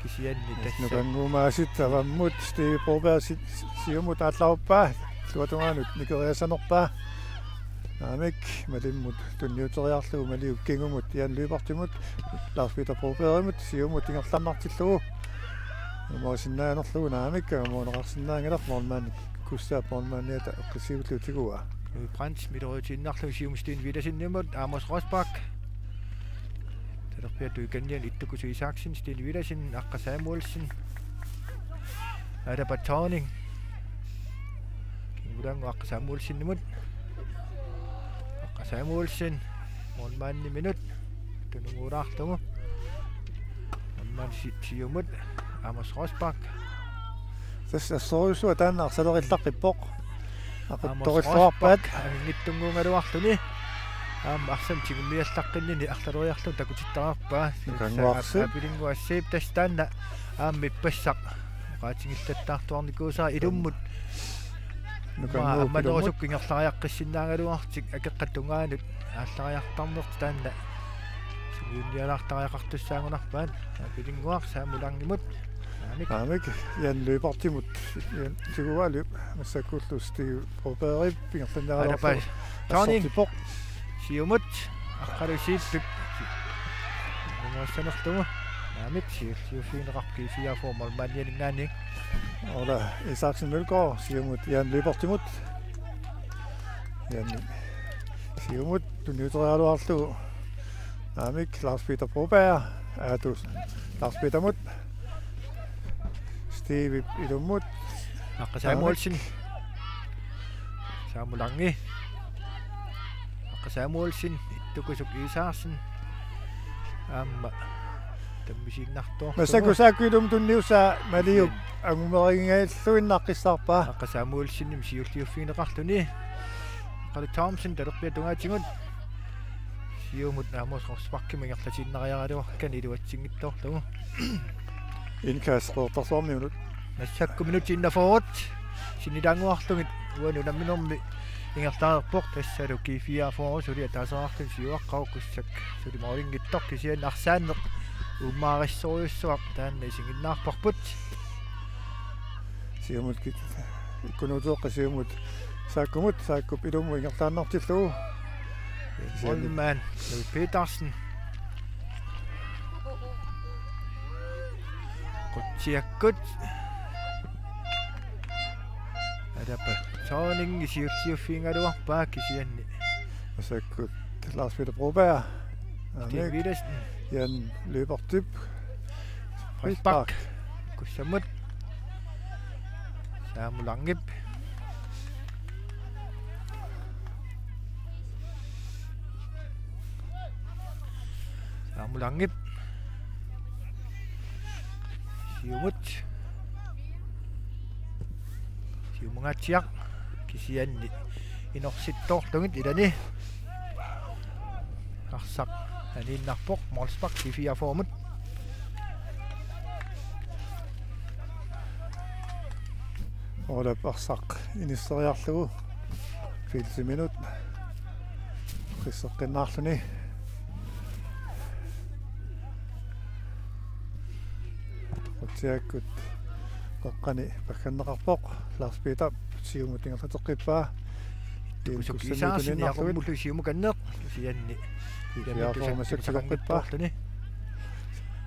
Kisianni tassa. Nukannguumaasit avammut, Steve Broberg si-, si-, siumut aallarpaa. Illuatungaanut nikeriassanerpaa. Naamik, Malimmut tunniuteriarlugu, Maliup kingumut, Jan Lyberthimut, Lars Peter Brobergimut, siumut ingerlaannartillugu. Ilumoorsinnaanerlugu, naamik, ilumoorneqarsinnaanngilaq, målmand, Kussaap målmandiata eqqissiivillugu tiguaa. Louis Brandt, midterryutiinnarlugu, siumut Steen Villadsenimut, Amos Rosbach. Talerpiata tungaaniit Ittukusuk Isaksen, Steen Villadsen, Aqqa Samuelsen. Alapaa Thorning. Kingulaannguaq Aqqa Samuelsenimut. Aqqa Samuelsen. Målmandiminut. Tununguulaarlugu. Målmand si-, siumut. Amos Rosbach. Tassa assorujussuaq taanna arsalerillaqqippoq. Amos Aquttorilluarpaat. Rosbach anginngitsunnguugaluarluni. Aamma arsamik tigummiallaqqinnini arlaleriarlugu takutittariaqarpaa. Nukannguarsi. Apilinguaq Zeeb tassa taanna aamma ippassaq oqaatigillattaartuarnikuusara ilummut. Nukannguup ilummut. Aamma ammanerusukkut ingerlariaqqissinnaagaluartik akeqqap tungaanut aallariartarnertik taanna. Sungiunnialaartariaqartussaagunarpaat. Apilinguaq Samuel Langimut. Naamik. Naamik, Jan Lyberthimut. Jan tiguaa Lyb-, massakkullu Steve Brobergip ingerlanniaraluarlugu. Alapaa Thorning. Assortippoq. Siumut. Aqqalu Zeebip. Nunguassanerlugu. Naamik, siulliuffigineqarpoq G fireogfyrre målmandianinngaanniit. Ola Isaksen Mølgaard, siumut Jan Lyberthimut. Jan siumut tunniuteriaraluarlugu. Naamik, Lars Peter Broberg, Aatu Lars Petermut. Steve ilummut. Aqqa Samuelsen. Naamik. Samuel Langi. Aqqa Samuelsen, Ittukusuk Isaksen. Aamma tammisiinnartoq. Massakkut saakkuilum tunniussaa Maliup angumerigingajalluinnaqqissaarpaa. Aqqa Samuelsenimut siulliuffigineqarluni. Aqqalu Thomsen talerpiata tungaatigut. Siumut Amos Rosbachimut ingerlatiinnariaraluarlugu iluatsinngitsoorlugu. Indkast Qeqertarsuarmiunut. Massakkut minutsit enogfyrre sinnilaannguarlugit uani unamminermi ingerlareerpoq, tassalu G fireogfyrre suli ataaseqarluni siuaqqavoq, Kussak suli målinngitsoq, kisianni arsaanneq uummarissorujussuaq taanna isiginnaarparput. Siumut kit-, ikkunuutooqqat Siumut Saakkumut, Saakkup ilummut ingerlaannartillugu. Målmand Knud Petersen. Qutsiakkut. Alapa Thorning siulliuffigigaluarpaa kisianni. Massakkut Lars Peter Broberg. Sten Villadsen. Jan Løbertip. Frispark. Kussammut. Samuel Langip. Samuel Langip. Siumut. Siumungaatsiaq. Kisianni inorsittoorlugit ilani. Arsaq aniinnarpoq, målspark G fireogfyrremut. Olap arsaq inisseriarlugu. Filsiminut. Qisseqqinnaarluni. Qutsiakkut qeqqani pagganneqarpoq. Lars Peter Siumut ingerlateqqippaa. Kusuk Isaksen tuniinnarlugit. Siumukanneq. Kisianni G fireogfyrre massakkut tigoqqippaa.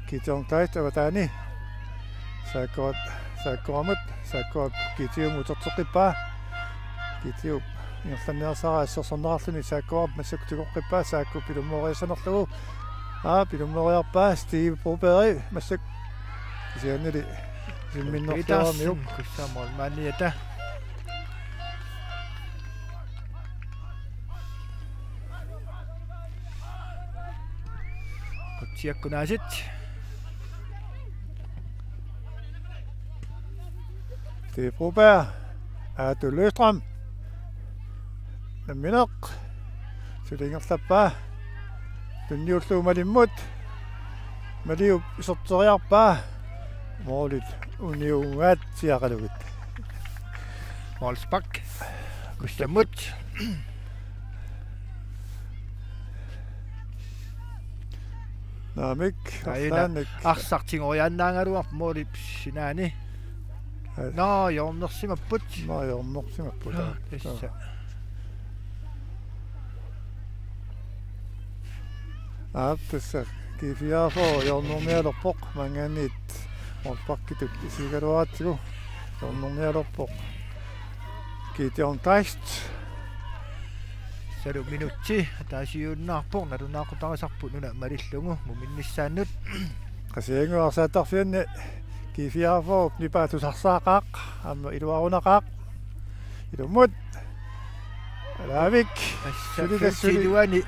Gideon Kleist avataani. Saakkuat, Saakkuamut, Saakkuap Gideonimut uterteqqippaa. Gideon ingerlanniarsaraat assersorneqarluni Saakkuap massakkut tigoqqippaa, Saakkup ilummooriassanerlugu. Aa, ilummooriarpaa Steve Broberg massakkut. Kisiannili isimminnerluaramiuk. Petersen, Kussamut målmandiata. Qutsiakkut aasiit. Steve Broberg. Aatu Løgstrøm. Nammineq. Suli ingerlappaa. Tunniullugu Malimmut. Maliup iserteriarpaa. Målit uniungaatsiaqalugit. Målspark. Kussammut. Naamik, aina arsaannik. Arsaq tigoriaannaagaluarpoq målip sinaani. Ai. Nå, hjørnersimapput. Nå, hjørnersimapput. Nå, aa, tassa. Nå. Aap, tassa G fireogfyrre hjørnernialerpoq, maanngaanniit målsparkitut isigaluaratsigu hjørnernialerpoq. Gideon Kleist. Tassaalu minutsi ataasiinnarpoq, nalunaaqutarisassarput una malillugu muminnissaannut. Qasigiannguit arsaattarfianni G fireogfyrre nipaa tusarsaaqaaq, aamma iluarunaqaaq. Ilummut. Alaavik. Tassa suli, tassa suli. Iluani.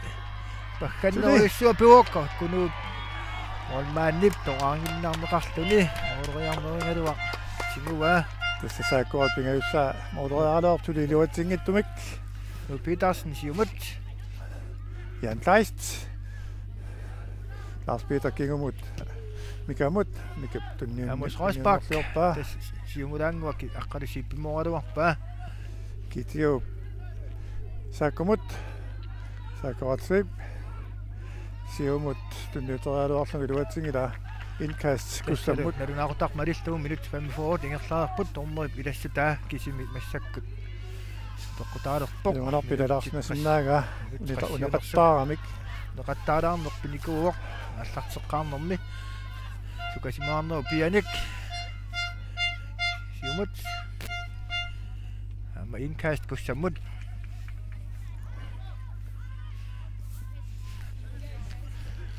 Paggannerujussuaq pivoq, Kunuup målmandip toqaannginnarneqarluni måleriarnerigaluaq tiguaa. Tassa Saakkuap pingajussaa måleriaraluarpoq suli iluatsinngitsumik. Knud Petersen siumut. Jan Kleist. Lars Peter kingumut. Mikamut. Mikap tunniunni-, Amos Rosbach. Tunniunnerliorpaa. Tassa siumulaannguaq aqqalu siipimooraluarpaa. Gideon Saakkumut. Saakku Ratsvip. Siumut tunniuteriaraluarlugu iluatsinngilaa. Indkast Kussammut. Tassa nalunaaqutaq malillugu minut femogfyrre ingerlareerput, dommerip ilassutaa kisimi massakkut peqqutaalerpoq. Ilunganarpi ilalaarsimasinnaagami. Minut unita-, uneqattaaramik. Uneqattaalaarneq pinikuuvoq aallarteqqaarnermi. Sukasimaarnerup pianik. Siumut. Aamma indkast Kussammut.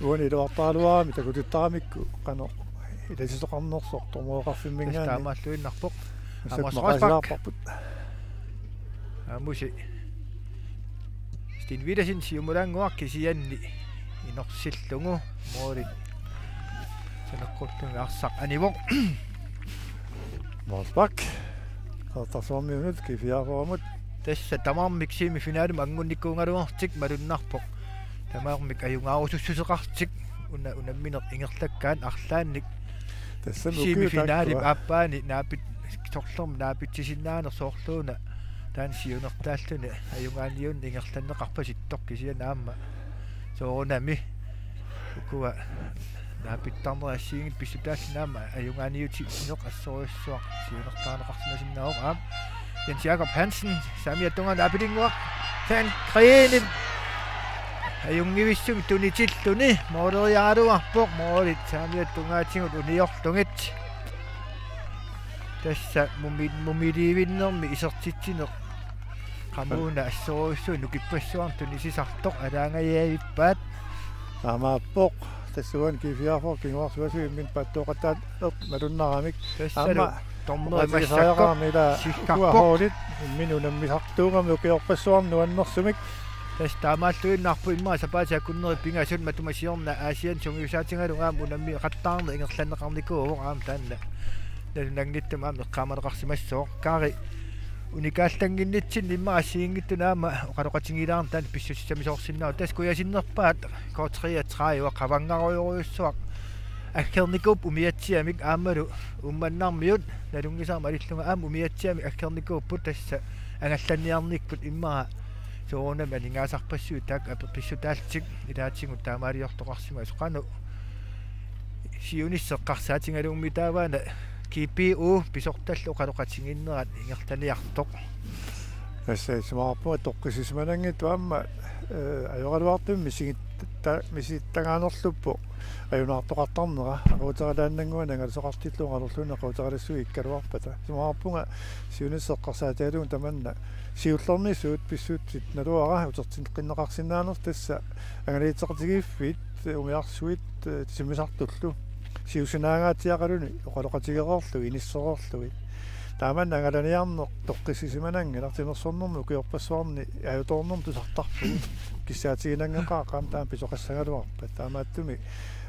Uani iluartaraluarami takutittaramikku qanoq ilasisoqarnersoq dommereqarfimminngaanniit. Tassa taamaalluinnarpoq. Massakkut Amos Rosbach. Maqaasilaarparput. Amusi. Sten Villadsen siumulaannguaq kisianni inorsillugu målit saneqqullugu arsaq anivoq. Målspark. Qeqertarsuarmiunut G fireogfyrremut. Tassa tamarmik semifinalimut angunnikuugaluartik malunnarpoq. Tamarmik ajugaarusussuseqartik una unammineq ingerlakkaat arlaannik. Semifinaalip aappaani naapit-, sorlermi naapitsisinnaaneq soorluuna taanna siunertaalluni ajugaaniunneq ingerlanneqarpasittoq, kisianni aamma soorunami ukua naapittarnerit assigiinngitsut pissutaalluni aamma ajugaaniutitsineq assorujussuaq siunertarineqarsimasinnaavoq. Aamma Jens Jakob Hansen saamiata tungaanut aapilinnguaq, Sandgreenip ajunngivissumik tunitilluni mooleriaraluarpoq, moolit saamiata tungaatigut uniorlugit. Tassa mumi-, mumiliivinnermi isertitsineq qamuuna assorujussuaq nukippassuarnik tunisisartoq alaangajavippaat. Taamaappoq, tassuuna G-fireogfyrre kinguarsuasui imminut paattooqattaarneq nalunnaramik. Tassalu aamma dommeri oqaatigisariaqarami massakkut ila sikkarpoq. Ukua hoolit imminut unammisartuugamik ukiorpassuarni nuannersumik. Tassa taamaalluinnarpoq, immaqa sapaatip akunneri pingasut matuma siorna Aasianni sungiusaatigalugu aamma unammeqattaarneq ingerlanneqarnikuuvoq, aamma taanna nalunanngitsumik aamma eqqaamaneqarsimassaaq. Kari unikaallanginnitsinni immaqa assigiinngitsunik aamma oqaloqatigiilaarneq taanna pissusissamisoorsinnaavoq. Tassa kujasinnerpaat K treogtredive qavangarujorujussuaq aggernikuupput umiatsiamik aammalu Uummannarmiut nalunngisara malillunga aamma umiatsiamik aggernikuupput, tassa angallanniarnikkut immaqa soorunami aningaasarpassuit taakku apeqqutaallutik ilaatigut taamaaliortoqarsimasoq. Qanoq siunissaq eqqarsaatigalugummi taavaana G P U pisortallu oqaloqatigiinnerat ingerlaniartoq? Tassa isumaqarpunga toqqissisimananngitsoq aamma, eh, ajoraluartumik misigitta-, misigittagaanerluppoq ajunaartoqartarnera, aquuteralaannannguanik angalasaqartillugu oqaluulluunniit aquuteralassui ikkaluarpata. Isumaqarpunga siunissaq eqqarsaatigalugu tamanna siullermik suut pissutsit naluara utertinneqarsinnaanersut, tassa angalateqatigiiffiit, umiarsuit, eh, timmisartullu siusinaangaatsiaqaluni oqaloqatigereerlugit inissereerlugit. Taamanna angalaniarneq toqqissisimananngilaq, timersornermi ukiorpassuarni ajutoornermut tusartarpugut, kissaatiginanngilaq aamma taama pisoqassagaluarpat. Taamaattumik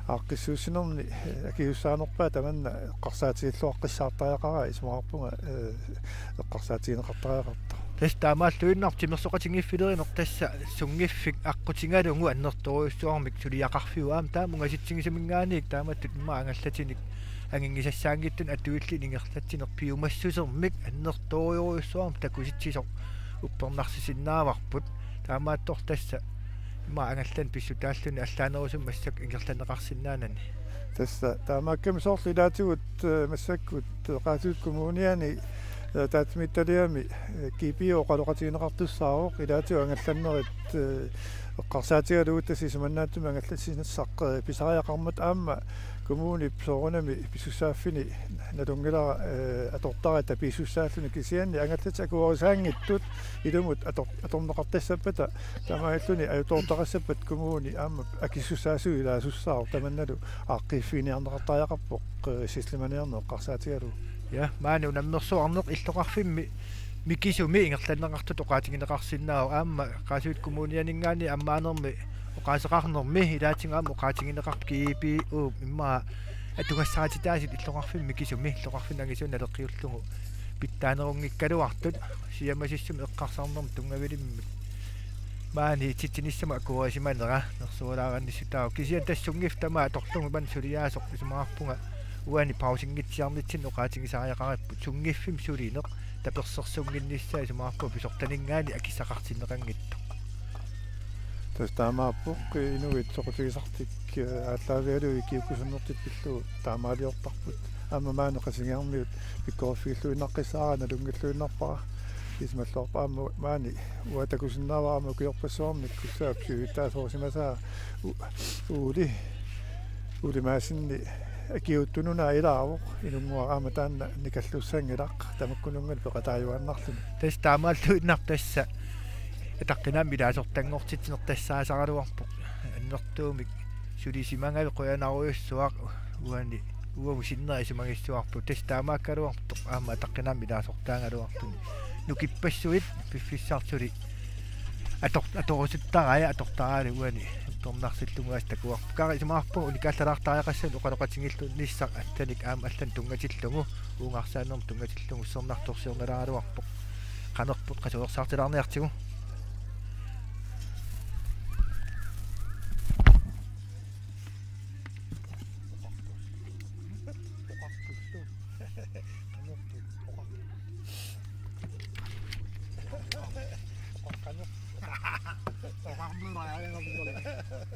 aaqqissuussinerni, eh, akisussaanerpaat tamanna eqqarsaatigilluaqqissaartariaqaraa, isumaqarpunga, eh, eqqarsaatigineqartariaqartoq. Tassa taamaalluinnarpoq timersoqatigiiffilerineq, tassa sunngiffik aqqutigalugu annertoorujussuarmik suliaqarfiuvoq, aamma taama ungasitsigisuminngaanniit taamatut immaqa angallatinik anginngisassaanngitsunik atuillutik ingerlatsineq piumassusermik annertoorujorujussuarmik takusitsisoq uppernarsisinnaavarput. Taamaattoq tassa immaqa angallanik pissutaalluni allaanerusumik massakkut ingerlanneqarsinnaanani. Tassa taamaakkami soorlu ilaatigut, eh, massakkut Qaasuitsup Kommuniani, eh, ataatsimiititaliami, eh, G P U oqaloqatigineqartussaavoq, ilaatigut angallannerit, eh, eqqarsaatigalugu tassa isumannaatsumik angallassiinissaq, eh, pisariaqarmat, aamma kommunip soorunami pisussaaffini nalunngilara, eh, atortariaqartoq tapiissussaalluni, kisianni angallatit akuerisaanngitsut ilumut ator-, atorneqartassappata taamaalilluni ajutoortaqassappat kommuni aamma akisussaassuit ilaasussaavoq, tamannalu aaqqiiffiginiarneqartariaqarpoq, eh, sillimaniarneq eqqarsaatigalugu. Ja, maani unammersuarneq illoqarfimmi mikisumi ingerlanneqartutut oqaatigineqarsinnaavoq, aamma Qaasuitsup Kommunianinngaanniit ammaanermi oqaaseqarnermi ilaatigut aamma oqaatigineqarpoq G P U immaqa atugassaarititaasut illoqarfimmi mikisumi, illoqarfinni angisuuni naleqqiullugu pitsaanerunngikkaluartut siammasissumik eqqarsarnermik tunngavilimmik maani ititsinissamut akuerisimanera nersualaarannissutaavoq. Kisianni tassa sunngiffik tamaat atorlugu maani suliaasoq, isumaqarpunga uani pausinngitsuarnitsinni oqaatigisariaqaripput sunngiffimmi sulineq tapersersunnginnissaa, isumaqarpunga pisortaninngaanniit akissaqartinneqanngitsoq. Tassa taamaappoq, inuit soqutigisartik, eh, aallaavigalugit ikiuukkusunnertik pillugu taamaaliortarput. Aamma maani Qasigiannguit pikkoriffigilluinnaqqissaarpara, nalunngilluinnarpara. Isumalluarpara aamma maani uanga takusinnaavara aamma ukiorpassuarni Kussap siulittaasoorsimasaa U-, Uuli, Uuli Madsenip akiuuttununa ilaavoq, inunnguaq aamma taanna nikallussanngilaq tamakkununnga peqataajuaannarluni. Tassa taamaalluinnarpoq, tassa ataqqinaammik ilaasortanngortitsineq tassaasaraluarpoq. Annertuumik sulisimagavit qujanarujussuaq, uani uagut sinneri isumagissavarput. Tassa taamaakkaluartoq aamma ataqqinaammik ilaasortaagaluartuni. Nukippassuit piffissartut suli ator-, atorusuttarai atortaraluit uani uppernarsillugu aasiit takuarput. Kari, isumaqarpunga unikaallalaartariaqassanik oqaloqatigiillunissaq allanik aamma allanik tunngatillugu, uungarsaanermut tunngatillugu ussernartorsiornaraluarpoq. Qanerput qasuersaartilaarniartigu. Uagut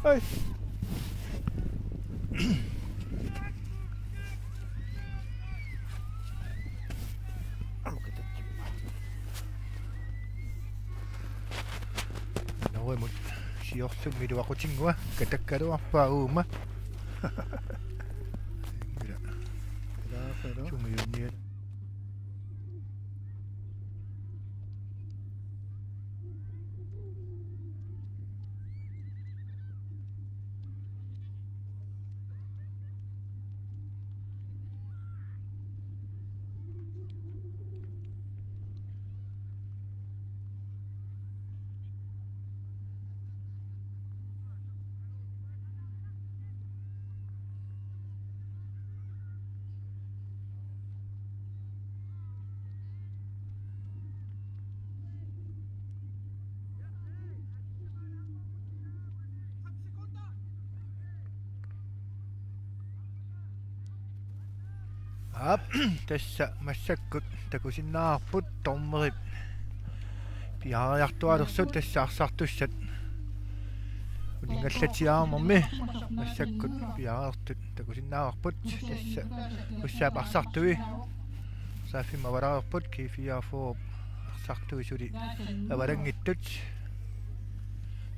Hej. Norgemut siorsummik iluaqutinngua katakkaluarpaa uuma. Ila. Ila, ila. Sumiunniat. Aap, tassa massakkut takusinnaavarput dommerip piareertuaalersut, tassa arsartussat uninngallatiaarnermi massakkut piareertut takusinnaavarput, tassa Kussaap arsartui saaffimmut avalareerput, G fireogfyrre arsartui suli avalanngitsut.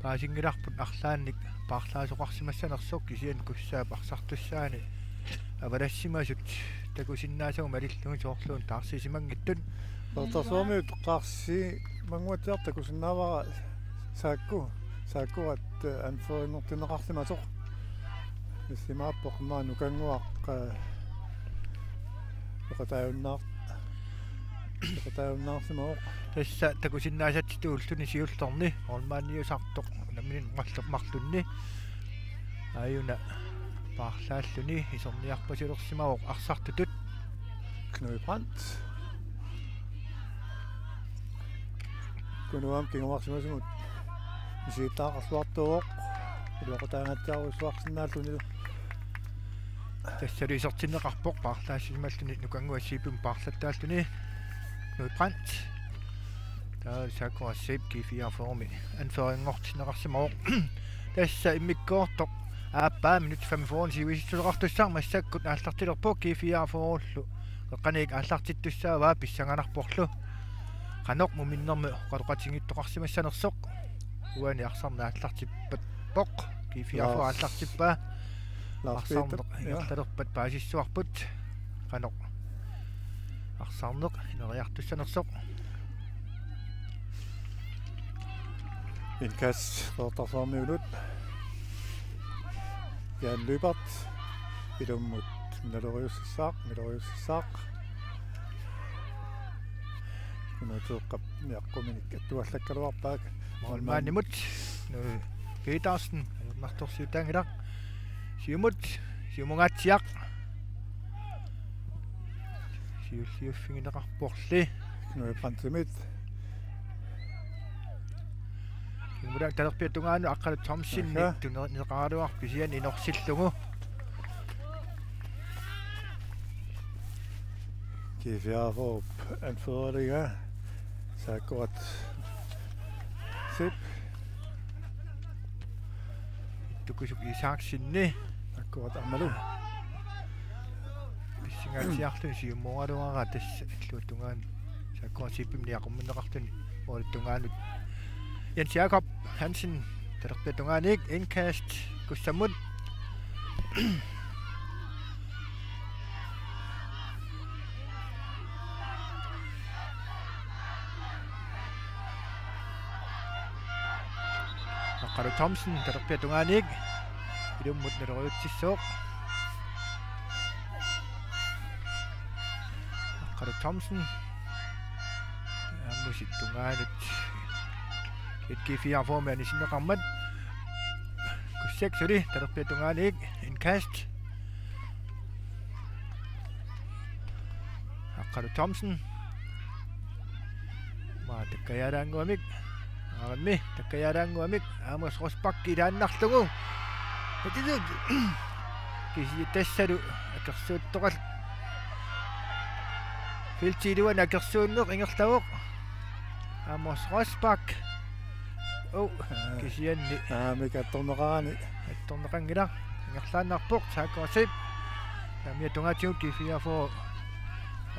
Paasinngilarput arlaannik paarlaasoqarsimassanersoq, kisianni Kussaap arsartussaani avalassimasut takusinnaasagut malillugit soorluuna taarsisimanngitsut. Lottosuarmiut qaarsimanguatsiartoq takusinnaavara Saakku, Saakkuat, eh, anførerinngortinneqarsimasoq. Issimaappoq aamma Nukannguaq, eh, peqataajunnaar-, peqataajunnaarsimavoq. Tassa takusinnaasatsitut ulluni siullerni målmandiusartoq unammineq marlu-, marlunni. Aajuna paarlaalluni iserniarpasilersimavoq arsartutut. Knud Brandt. Kunuam kinguarsimasunut misigittagaqarluartuuvoq. Iluaqutaangaatsiarujussuarsinnaalluni. Tassalu isertinneqarpoq paarlaassisimalluni Nukannguaq Zeebimut paarlattaalluni. Knud Brandt. Taava Saakku Zeeb G fireogfyrremi anførerinngortinneqarsimavoq. Tassa immikkoortoq aappaa minut femogfyrre sivisitsuseqartussaq massakkut aallartilerpoq G fireogfyrrellu. Qeqqaniit aallartittussaavaa pissanganarporlu. Qanoq muminnermi oqaloqatigiittoqarsimassanersoq. Uani arsarneq aallartippappoq. G fireogfyrre Lars. Aallartippaa. Lars Peter. Arsarneq, ja, ingerlalerpat paasissuarput. Qanoq arsarneq ineriartussanersoq. Indkast Qeqertarsuarmiunut. Jan Lyberth. Ilummut minaloriussissaaq, minaloriussissaaq. Kunuuteeqqap niaqquminik attuallakkaluarpaat. Målmandimut. Knud Petersen ajornartorsiutaanngilaq. Siumut, Siumungaatsiaq. Siulliuffigineqarporli. Knud Brandtimit. Siumulaat talerpiata tungaanut Aqqalu Thomsenip, aha, tuneqaraluarpoq kisianni inorsillugu. G fireogfyrre anføreriga Saakkuat Zeeb. Ittukisuk Isaksenip. Saakkuat aammalu. Pissangaatsiarluni siumooraluaraa tassa illuatungaani. Saakkuat Zeebimik niaqumminneqarluni målip tungaanut. Jens Jakob Hansen, talerpiata tungaaniit, indkast Kussammut. Aqqalu Thomsen, talerpiata tungaaniit. Ilummut naloriutsissaaq. Aqqalu Thomsen. Aamma målip tungaanut. G fire-mi anisinneqarmat. Kussak suli, talerpiata tungaaniit. Indkast. Aqqalu Thomsen. Aamma takkajaalaannguamik. Aarammi takkajaalaannguamik. Amos Rosbach ilaannarlugu. Hatitut. Kisianni tassalu akersuuttoqarluni. Feltip iluani akersuunneq ingerlavoq. Amos Rosbach. Oh, kisianni. Naamik, attorneqarani. Attorneqanngilaq. Ingerlaannarpoq, Saakkuat Zeeb. Saamiata tungaatigut G fire-mi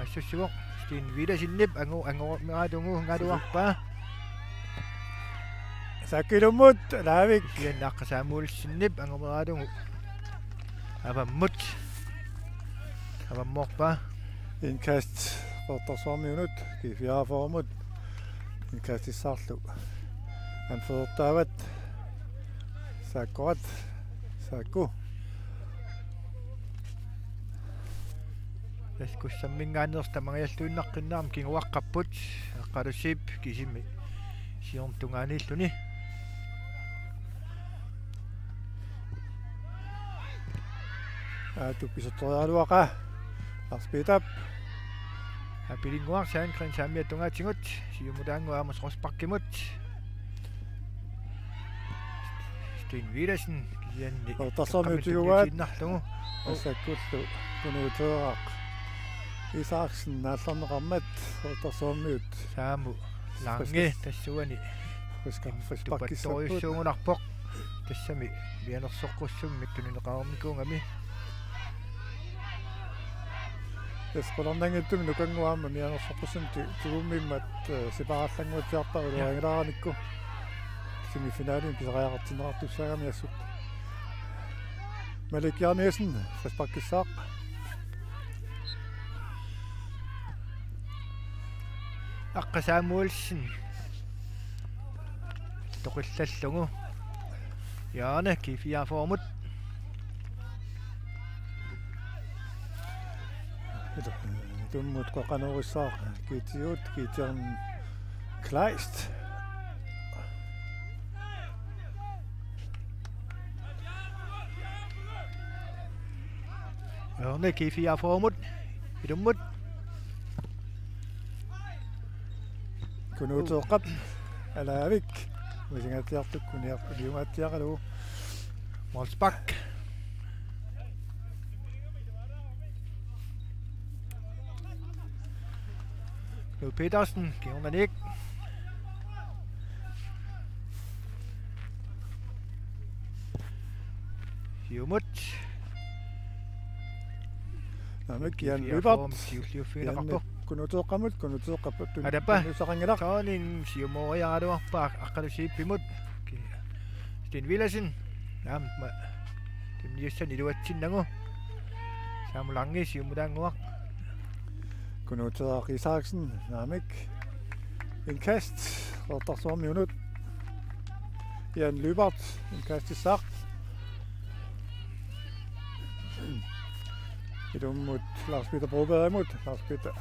assussivoq. Steen Villadsenip angu-, angumeralugu ungaluarpaa. Saakku ilummut, Laavik. Kisianni Aqqalu Samuelsenip angumeraalugu. Avammut. Avammoorpaa. Indkast Qeqertarsuarmiunut, G fire-mut. Indkastissaarlu anførtaavat. Saakkuat. Saakku. Tassa Kussamminngaanneersut tamangajalluinnaqqinnaarmat kinguaqqapput. Aqqalu Zeeb kisimi siorna tungaaniilluni. Aatup iserteriaraluaqaa. Lars Peterip. Apilinnguaq Sandgreen saamiata tungaatigut. Siumulaannguaq Amos Rosbachimut. Steen Villadsen, kisianni. Qeqertarsuarmiut tiguaat. Innarlugu. Tassakkullu Kunuuteeraq Isaksen naallarneqarmat Qeqertarsuarmiut. Saamu Lange tassuani. Friska, frisparkissapput. Tupattorujussuugunarpoq. Tassami mianersoqqussummik tunineqarnikuugami. Tassa qularnanngitsumik nukannguaq aamma mianersoqqussummik ti-, tigummimmat, eh, sipaarallannguatsiarpaa. Ja. Uloraangilaaranikku. Semifinalimi pisariaqartinneqartussaagami assut. Malik Jeremiassen, frisparkissaaq. Aqqalu Samuelsen. Toqillallugu. Hjørne, G fire-mut. Ilummut qaqanorissaaq, Gideon, Gideon Kleist. Hjørne, G fire-mut. Ilummut. Kunuuteeqqap. Alaavik. Misingaatsiartukkuniarput iliumatsiaralugu. Rosbach. Knud Petersen, kingornanik. Siumut. Naamik, Jan Lyberth. Siulliuffigineqarpoq. Kunuuteeqqamut, Kunuuteeqqap tun-, Alapa. Tunniussaqanngilaq. Taanin siumooriaraluarpaa Aqqalu Zeebimut. Steen Villadsen. Aamma. Tunniussani iluatsinnagu. Saamu Lange siumulaannguaq. Kunuuteeraq Isaksen, naamik. Indkast, Qeqertarsuarmiunut. Jan Lyberth, indkastissaaq. Ilummut Lars Peter Brobergimut, Lars Peter.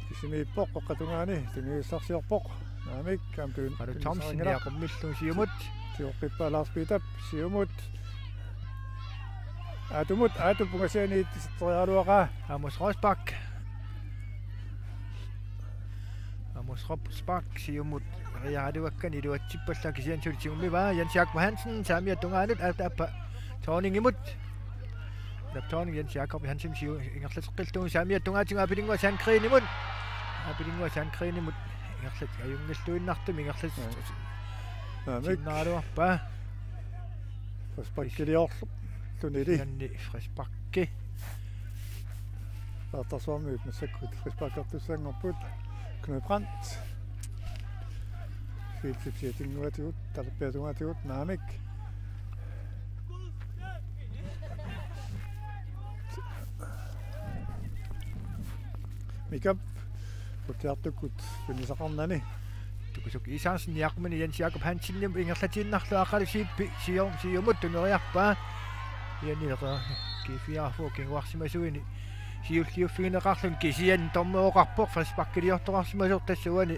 Kisimiippoq, qeqqata tungaani, tunniussarsiorpoq. Naamik, aamma tun-, Aqqalu Thomsen tunniussaqanngilaq. Niaqummillugu siumut. Sioqqippaa Lars Peterip, siumut. Aatumut, aatup ungasianiit iserteriaraluaqaa. Amos Rosbach. Amos Rosbach siumut. Riaaluakkan iluatsippallaa kisianni suli tigummivaa. Jens Jakob Hansen, saamiata tungaanut, aatappa Thorningimut. Aatappa Thorning Jens Jakob Hansen siu-, ingerlateqqillugu saamiata tungaatigut Apilinnguaq Sandgreenimut. Apilinnguaq Sandgreenimut. Ingerlat-, ajunngilluinnartumik ingerlat-, Naamik. Sinnaaluarpaa. Frisparkiliorlu-, Tunili. Kisianni frisparki. Laartarsuarmiut massakkut frisparkertussanngorput. Knud Brandt. Feltip siatinguatigut, talerpiatungaatigut, naamik. Mikap, Utjartukkut, tunnisaqarnani. Tukusuk Isaksen, Jakobini, Jens Jakob Hansenimut ingerlatiinnarlugu aqqalusiippi, sium-, siumut tuneriarpaa. Ianni lata G fire H K kinguarsimasuini siulliuffigineqarluni kisianni dommeroqarpoq frisparkiliortoqarsimasoq tassa uani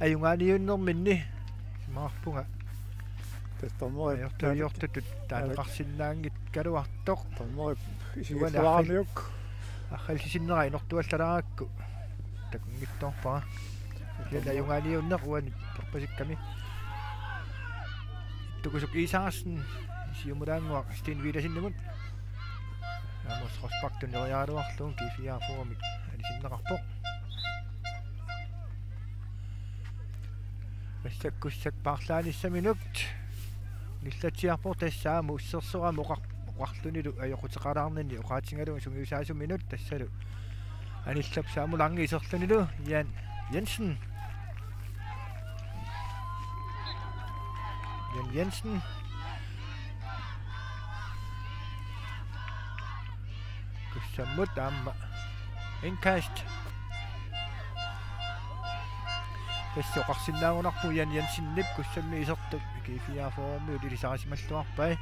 ajugaaniunnerminni. Simaarpunga. Tassa dommeri ajortuliortutut taaneqarsinnaanngikkaluartoq. Dommeri uani isigilluaramiuk. Arral-, arralisinnera inortuallaraakku. Takunngitsoorpara. Kisianni ajugaaniunneq uani perpasikkami. Tukusuk Isaksen siumulaannguaq Sten Villadsenimut. Amos Rosbach tuneriaraluarlugu G fire H K-mik anisinneqarpoq. Massakkut Kussak paarlaanissaminut. Nillatsiarpoq tassa aamma ussersorami oqar-, oqarlunilu ajoquteqalaarnini oqaatigalugu sungiusaasuminut tassalu. Anillap Samuel Lange iserlunilu Jan Jensen. Jan Jensen. Kussammut aamma indkast. Tassa oqarsinnaagunarpoq Jan Jensenip Kussammi isertup G fire H K-miut ilisarisimalluarpai.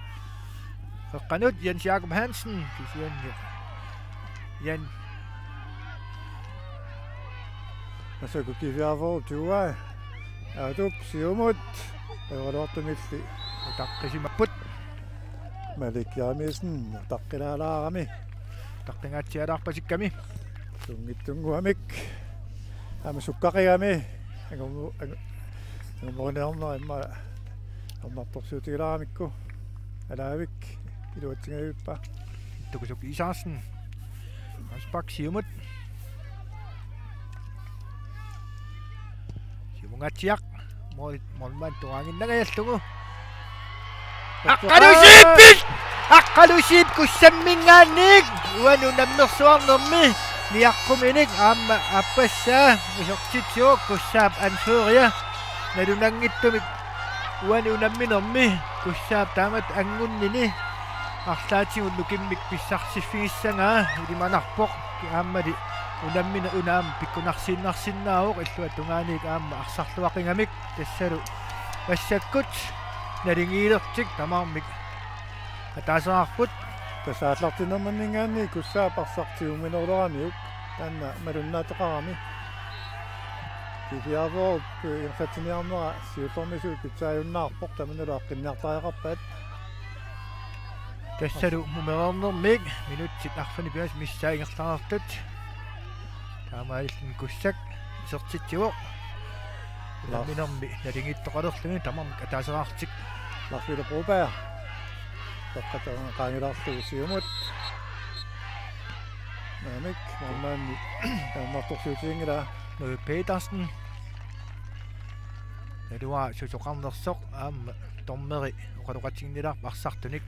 Qeqqanut Jens Jakob Hansen kisianni. Jan. Massakkut G fire H K tuai. Aatup siumut. Ajoraluartumilli. Utaqqisimapput. Malik Jeremiassen, utaqqilaalaarami. Utaqqingaatsialaarpasikkami. Tunngitsunnguamik. Aamma sukkaqigami. Angumu-, angu-, angumoriniarnera immaqa ajornartorsiutigilaaramikku. Alaavik iluatsingajuippa. Tukusuk Isaksen. Hans Bak siumut. Siumungaatsiaq. Mål-, målmand tuaanginnangajallugu. Aqqalusiippit! Aqqalusiip Kussamminngaanniit uani unammersuarnermi niaqquminik aamma aappassaa isertitsivoq Kussaap anføria nalunanngitsumik uani unamminermi Kussaap taamatut anngunnini arlaatigut nukimmik pissarsiffigissagaa ilimanarpoq aammali unammine unaam pikkunarsiinnarsinnaavoq illuatungaaniit aamma arsarluaqigamik tassalu massakkut naligiilertik tamarmik ataaseqarput. Tassa aallartinnerminninngaanniit Kussaap arsaq tigumineruleramiuk taanna malunnaateqarami. Kisiarvoorup ingerlatsiniarnera siullermisuut pitsaajunnaarpoq tamannalu aaqqinniartariaqarpaat. Tassalu mumereernermik minutsit arfineq-pingasut missaa ingerlareersut. Taamaalilluni Kussak isertitsivoq. Lars. Unamminermi naligiittoqalerluni tamarmik ataaseqartik. Lars Peter Broberg. Toqqataan qaangilaarlugu siumut. Naamik, målmandi ajornartorsiutiginngilaa. Knud Petersen. Naluara susoqarnersoq aamma dommeri oqaloqatiginnilaarpoq arsartunik.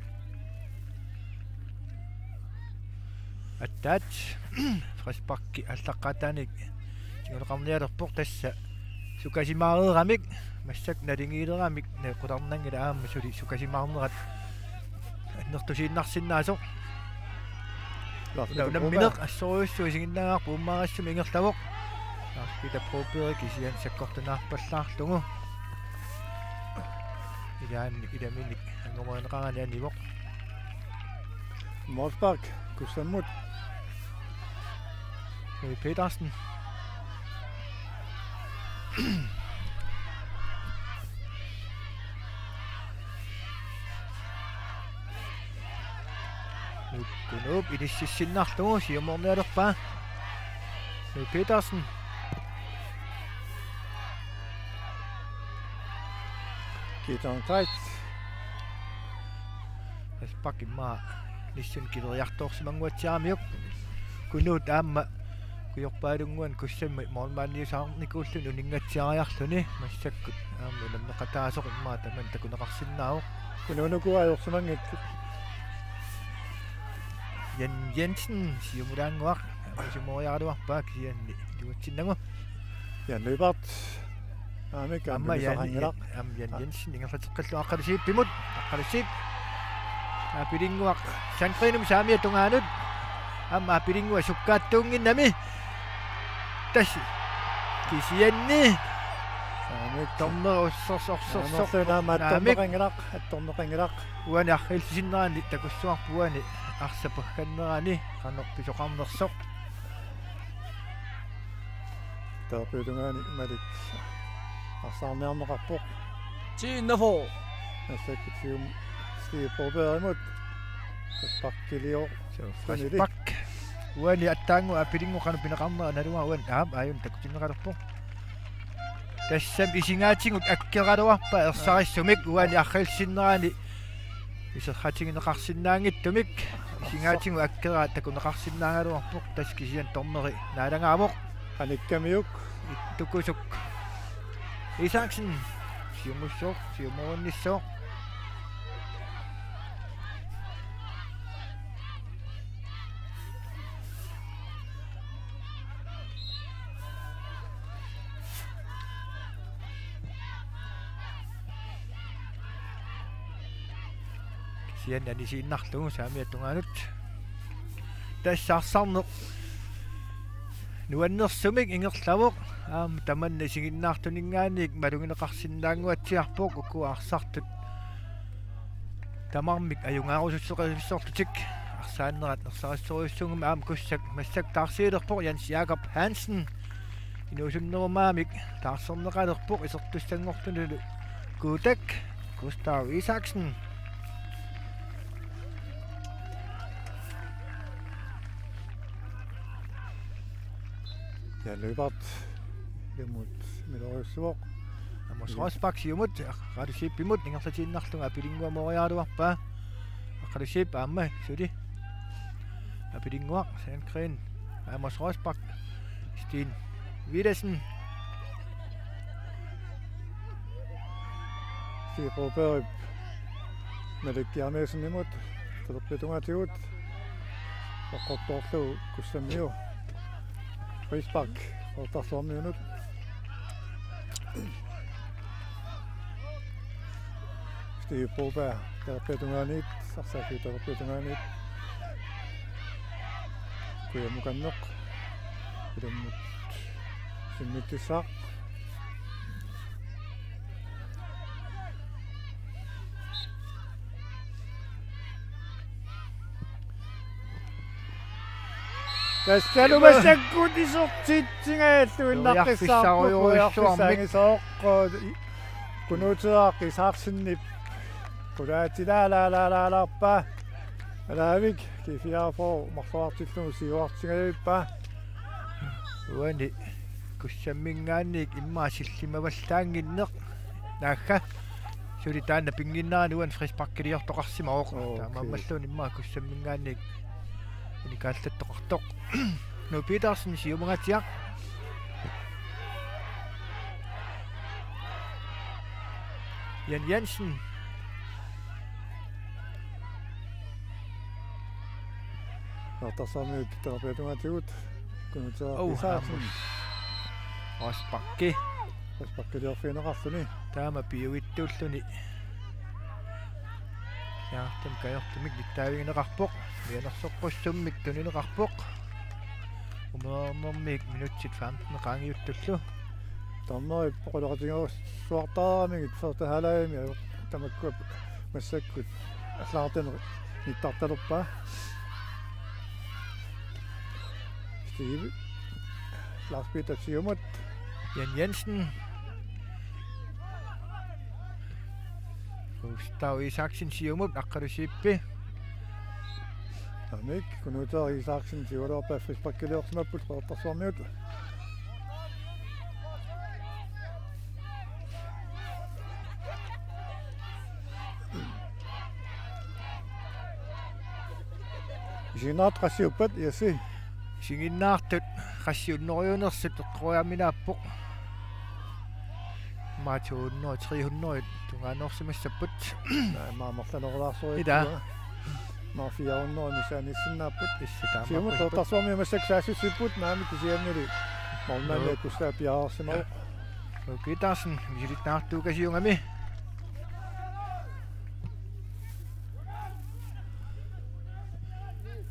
Aatsaat frisparki aallaqqaataaniit kinguneqarnialerpoq tassa sukasimaareeramik massakkut naligiileramik naqutarnanngilaq aamma suli sukasimaarnerat annertusiinnaarsinnaasoq. Lars Peter Unammineq Broberg. Assorujussuaq isiginnaavarput uummaarissumik ingerlavoq. Lars Peter Broberg kisianni sakkortunaarpallaarlugu. Ilaanni ilaminik angumerineqarani anivoq. Målspark, Kussammut. Rui Petersen. Nukkunuup inississinnarlugu siumornialerpaa. Rui Petersen. Gideon Teit. Aspak immaqa nissun kiveriartoorsimannguatsiaramiuk. Kunuut aamma kujorpaalunnguani Kussammi målmandiusaarnikuulluni uninngatsiariarluni massakkut aamma unammeqataasoq immaqa tamanna takuneqarsinnaavoq. Kunuunuku ajorsimanngikku. Jan Jensen, siumulaannguaq, amusimoriaraluarpaa kisianni iluatsinnagu. Jan Lyberth, aamma Jan Jensen ingerlateqqillugu Aqqalusiippimut, Aqqalusiip. Aapilinnguaq Sandgreenimut saamiata tungaanut. Aamma Aapilinnguaq sukkaattuunnginnami. Tassa. Kisianni. Aamma. Dommeri orsorsorsorsoq. Aamma, aamma, aamma. Attorneqanngilaq, attorneqanngilaq. Uani arfinilinnerani takussuarput uani arsaq paggannerani qanoq pisoqarnersoq. Talerpiata tungaani Malik arsaarniarneqarpoq. Tiinnafo. Massakkut siumut Steve Brobergimut. Frisparkilior. Suu, frispark. Uani aatsaannguaq Aapilinnguaq qanoq pineqarnera naluara uani. Aap, aajuna takutinneqalerpoq. Tassami isigaatigut akkeraluarpaa ersarissumik uani arfinilinnerani isertatigineqarsinnaanngitsumik. Isigaatigut akkera takuneqarsinnaagaluarpoq, tassa kisianni dommeri naalagaavoq. Qanikkamiuk. Ittukusuk. Isaksen. Siumussuuq, siumuunnissuuq. Kisianni anisiinnarlugu saamiata tungaanut. Tassa arsarneq nuannersumik ingerlavoq. Aamma tamanna isiginnaartuninngaanniit malugineqarsinnaannguatsiarpoq, uku arsartut tamarmik ajugaarusussuseqavissorlutik. Arsaannerat ersarissorujussuugami aamma Kussak massakkut taarsiilerpoq. Jens Jakob Hansen inuusunnerumaamik taarserneqalerpoq isertussanngortunilu. Kuutak, Gustav Isaksen. Jan Lyberth. Ilummut miloriussuoq. Amos Rosbach siumut, Aqqalusiippimut ingerlatiinnarlugu Aapilinnguaq mooriaraluarpaa. Aqqalusiip aamma suli. Aapilinnguaq, Sandgreen, Amos Rosbach, Steen Villadsen. Steve Brobergip Malik Jeremiassenimut, talerpiata tungaatigut. Eqqortoorlugu Kussammiu. Frispark, Qeqertarsuarmiunut. Steve Broberg, talerpiata tungaaniit, arsaaffiup talerpiata tungaaniit. Kujammukanneq. Ilummut simmitsissaaq. Tassalu massakkut isertitsingajallu innaqqissaarput, periarfissaarujussuarmik. Periarfissaanngitsoq. Kunuuteeraq Isaksenip qulaatilaalaalaalaalarpaa. Alaavik G fireogfyrre marluartillugu siuartingajavippaa. Uani Kussamminngaanniit immaqa sillimavallaannginneq. Naagga. Suli taanna pinnginnerani uani frisparkiliortoqarsimavoq. Oo, okay. Taamaammalluunniit immaqa Kussamminngaanniit unikaallattoqartoq. Knud Petersen siumungaatsiaq. Jan Jensen. Qeqertarsuarmiut talerpiata tungaatigut. Kunuuteeraq Isaksen. Rosbach. Rosbachiliorfigineqarluni. Taama piuittuulluni. Siaartum kajortumik nittaavigineqarpoq. Mianersoqqussummik tunineqarpoq. Umernermiik minutsit femten qaangiuttullu. Dommeri poqoloqatigerussuartaaramigit første halvlegimi tamakkua massakkut allagartanik nittartalerpaa. Steve. Lars Peter siumut. Jan Jensen. Gustav Isaksen siumut, Aqqalusiippi. Aamma Kunuuteeraq Isaksen siualuarpaa frisparkiliorsimapput Qeqertarsuarmiut. Isiginnaartut qassiuppat, Jesse? Isiginnaartut qassit hundredenersut eqqoriarminaappoq. Maat to hundrede, tre hundrede tungaanoorsimassapput. Naa, immaqa amerlanerulaarsoq. Ila. Nå, fire hundrede missaanissinnaapput. Tassa taamaappoq. Siumut Qeqertarsuarmiut massakkut saassussipput, naamik kisiannili målmandi Nuuk. Akkussaa piareersimavoq. Nuuk Petersen, misilittaartuukasiugami.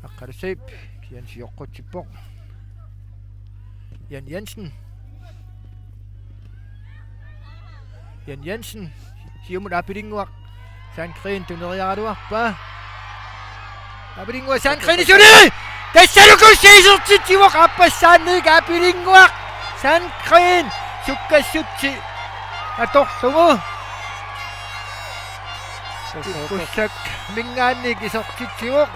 Aqqalu Zeeb, kisianni sioqqutsippoq. Jan Jensen. Jan Jensen. Siumut Aapilinnguaq. Sandgreen tuneriaraluarpaa. Aapilinnguaq Sandgreen suli! Tassalu Qeqertarsuarmiut isertitsivoq aappassaanniit Aapilinnguaq. Sandgreen sukkassutsi atorlugu. Qeqertarsuarmiut.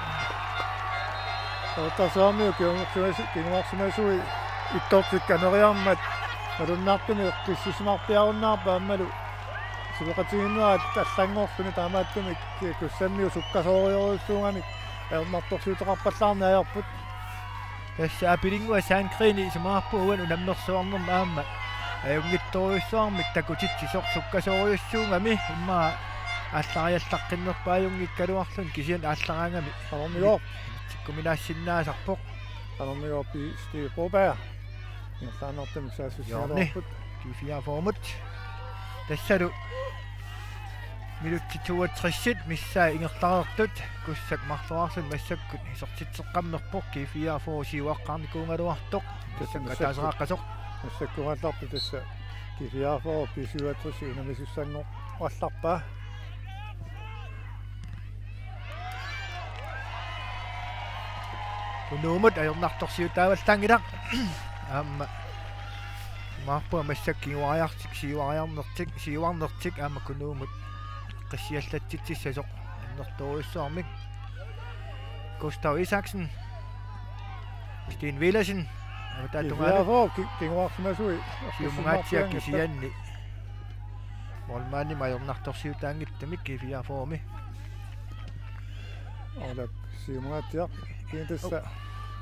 Qeqertarsuarmiut kinguarsimasu-, kinguarsimasui ittortikka aneriarmat malunnartumik qississimarpiarunnaarpaa aammalu suleqatigiinnerat allanngorluni taamaattumik Kussammiut sukkasoorujussuugamik ajornartorsiuteqarpallaarneq ajorput. Tassa Aapilinnguaq Sandgreen isumaqarpunga uani unammersuarnermi aamma ajunngitsorujussuarmik takutitsisoq sukkasoorujussuugami immaqa aallariallaqqinnerpaajunngikkaluarluni kisianni aallaraangami. Qanormigooq. Tikkuminaassinnaasarpoq. Qanormigooq P. Stig Broberg. Ingerlaannartumik saassussigaluarput. Hjørne. G fireogfyrremut. Tassalu minutsit toogtresit missaat ingerlareersut Kussak marloraarluni massakkut isertitseqqammerpoq G fireogfyrre siuaqqaarnikuugaluartoq. Tassa massakkut. Massakkut ataaseqaqqasoq. Massakkuugallartoq tassa G fireogfyrre B syvogtres unammisussanngorallarpaa. Kunuumut ajornartorsiutaavallaanngilaq. Aamma maarpua massakkut kinguariartik, siuariarnertik, siuarnertik aamma Kunuumut qissiallatsitsissasoq annertoorujussuarmik. Gustav Isaksen. Steen Villadsen. Avataata tungaanut. G fireogfyrre ki-, kinguarsimasui. Siumungaatsiaq kisianni. Målmandimut ajornartorsiutaanngitsumik G fireogfyrremi. Aulak siumungaatsiaq. Kiinteqqa. Oh.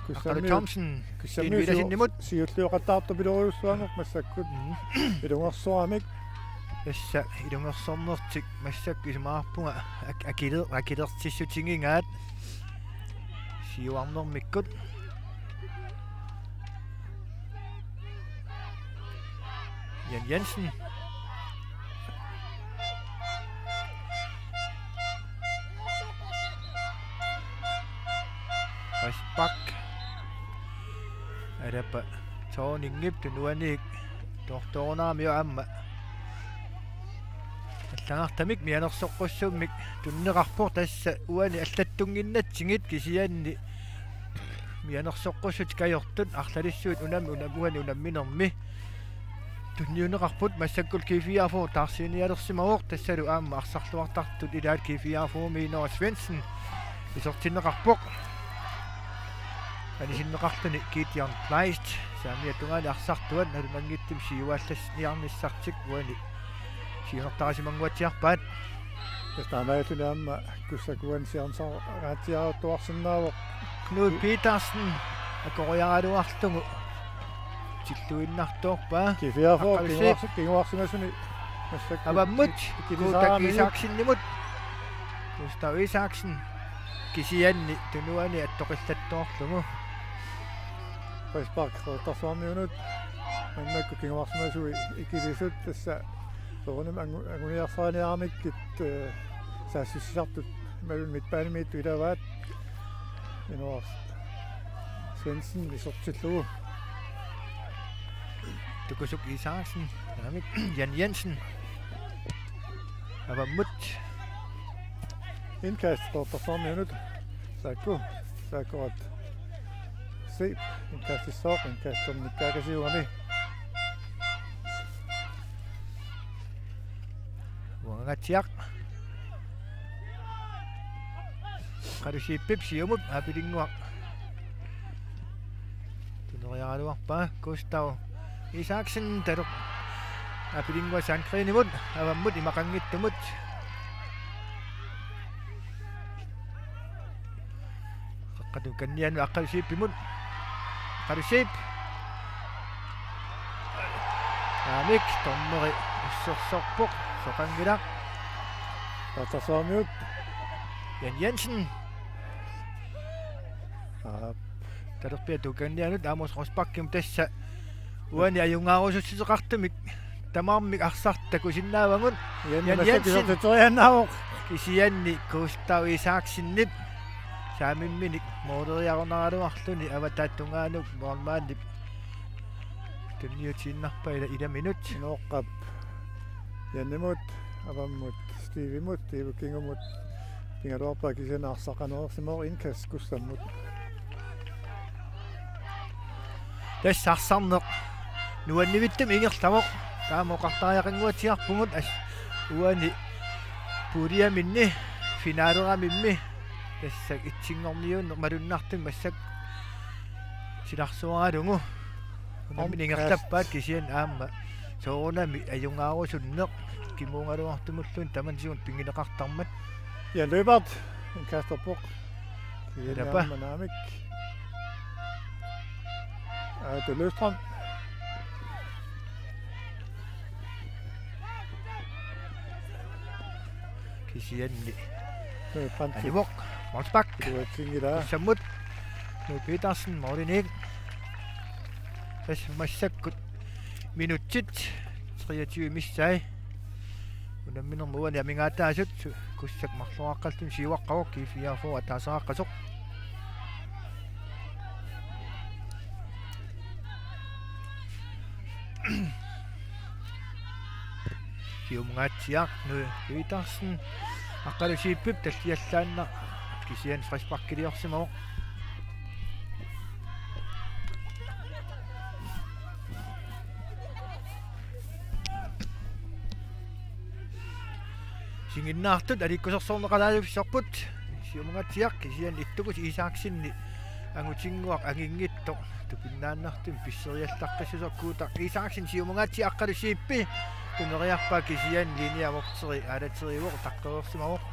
Kussammiut. Aqqalu Thomsen. Kussammiut Steen Villadsenimut. Siu-, siulliuqattaartupilorujussuanngorpoq massakkut. Mm. Ilungersoramik. Tassa ilungersornertik massakkut isumaqarpunga ak-, akiler-, akilersissutigigaat. Siuarnermikkut. Jan Jensen. Frispark. Alapa Thorningip tunuaniit toortoorunarami aamma. Allagartamik mianersoqqussummik tunineqarpoq tassa uani allattunnginnatsigit kisianni mianersoqqussutit kajortut arlalissuit unam-, unam-, uani unamminermi. Tunniunneqarput massakkut G fireogfyrre taarsiinialersimavoq tassalu aamma arsarluartartut ilaat G fireogfyrremi Noah Svendsen isertinneqarpoq. Anisinneqarluni Gideon Kleist saamiata tungaani arsartuat nalunanngitsumik siuallassiniarnissartik uani siunertarisimannguatsiarpaat. Tassa taamaalilluni aamma Kussak uani sianersoqaatsiartuarsinnaavoq. Knud Petersen akoriaraluarlugu tilluinnartoorpaa. G fireogfyrre. Aqqalu Zeeb. Kinguarsi-, kinguarsimasuni massakkut. Avammut. Iki-, Gustav ikilisaaramigit. Isaksenimut. Gustav Isaksen kisianni tunuani attoqillattoorlugu. Frispark Qeqertarsuarmiunut. Maannakkut kinguarsimasui ikilisut tassa soorunami angu-, anguniarsariniaramikkit, eh, saassussisartut imaluunniit midtbanemiittut ilavaat. Inoor Svendsen isertillugu. Tukusuk Isaksen, naamik, Jan Jensen. Avammut. Indkast Qeqertarsuarmiunut. Saakku, Saakkurat. Zeeb, indkastissaaq, indkastinnikkaakasiugami. Uangaatsiaq. Aqqalu Zeebip siumut Aapilinnguaq. Tuneriaraluarpaa Gustav Isaksen talu-. Aapilinnguaq Sandgreenimut, avammut imaqanngitsumut. Qaqqatun kannianut Aqqalu Zeebimut. Aqqalu Zeeb. Naamik, dommeri ussersorpoq, soqanngilaq. Qeqertarsuarmiut. Jan Jensen. Talerpiata tungaanut Amos Rosbachimut tassa uani ajugaarusussuteqartumik tamarmik arsartut takusinnaavagut. Jan Jensen. Kisianni Gustav Isaksenip saamimminik mooleriarunaraluarluni avataata tungaanut målmandip tunniutiinnarpaa ila, ilaminut. Nooqqap Janimut, avammut Stevemut, Steve Kingumut pigaluarpaa, kisianni arsaq qanereersimavoq, indkast Kussammut. Tassa arsarneq nuannivittumi ingerlavoq. Taama oqartariaqannguatsiarpugut as-, uani puljemini finaleramimmi tassa etsinngorniunneq malunnartumik massakkut silarsuaralugu. Unammineq ingerlappaat kisianni aamma soorunami ajugaarusunneq kimuugaluartumulluunniit tamanna siun pinngineqartarmat. Jan Løbert, indkasterpoq. Kisianni ilappa aamma naamik. Aatu Løvstrøm. Kisianni. Løvstrøm. Anivoq, Målsbak. Tuatsinngilaa. Kussammut. Knud Petersen, målinik. Tassa massakkut minutsit treogtyve missaat. Unamminermi uani amigaataasut su-, Kussak marloriaqqalluni siuaqqavoq, G fireogfyrre ataasiaqqasoq. Siumungaatsiaq Knud Petersen. Aqqalusiippip talliallaannaq kisianni frisparkiliorsimavoq. Singinnaartut aliikkusersorneqalaavissorput. Siumungaatsiaq kisianni ittukusi Isaksenip angutinnguaq anginngitsoq tupinnaannartumik pisseriallaqqissusoq Gustav Isaksen. Siumungaatsiaq aqqalusiippi tuneriarpaa kisianni linje vogteri aalaterivoq, taqqereersimavoq.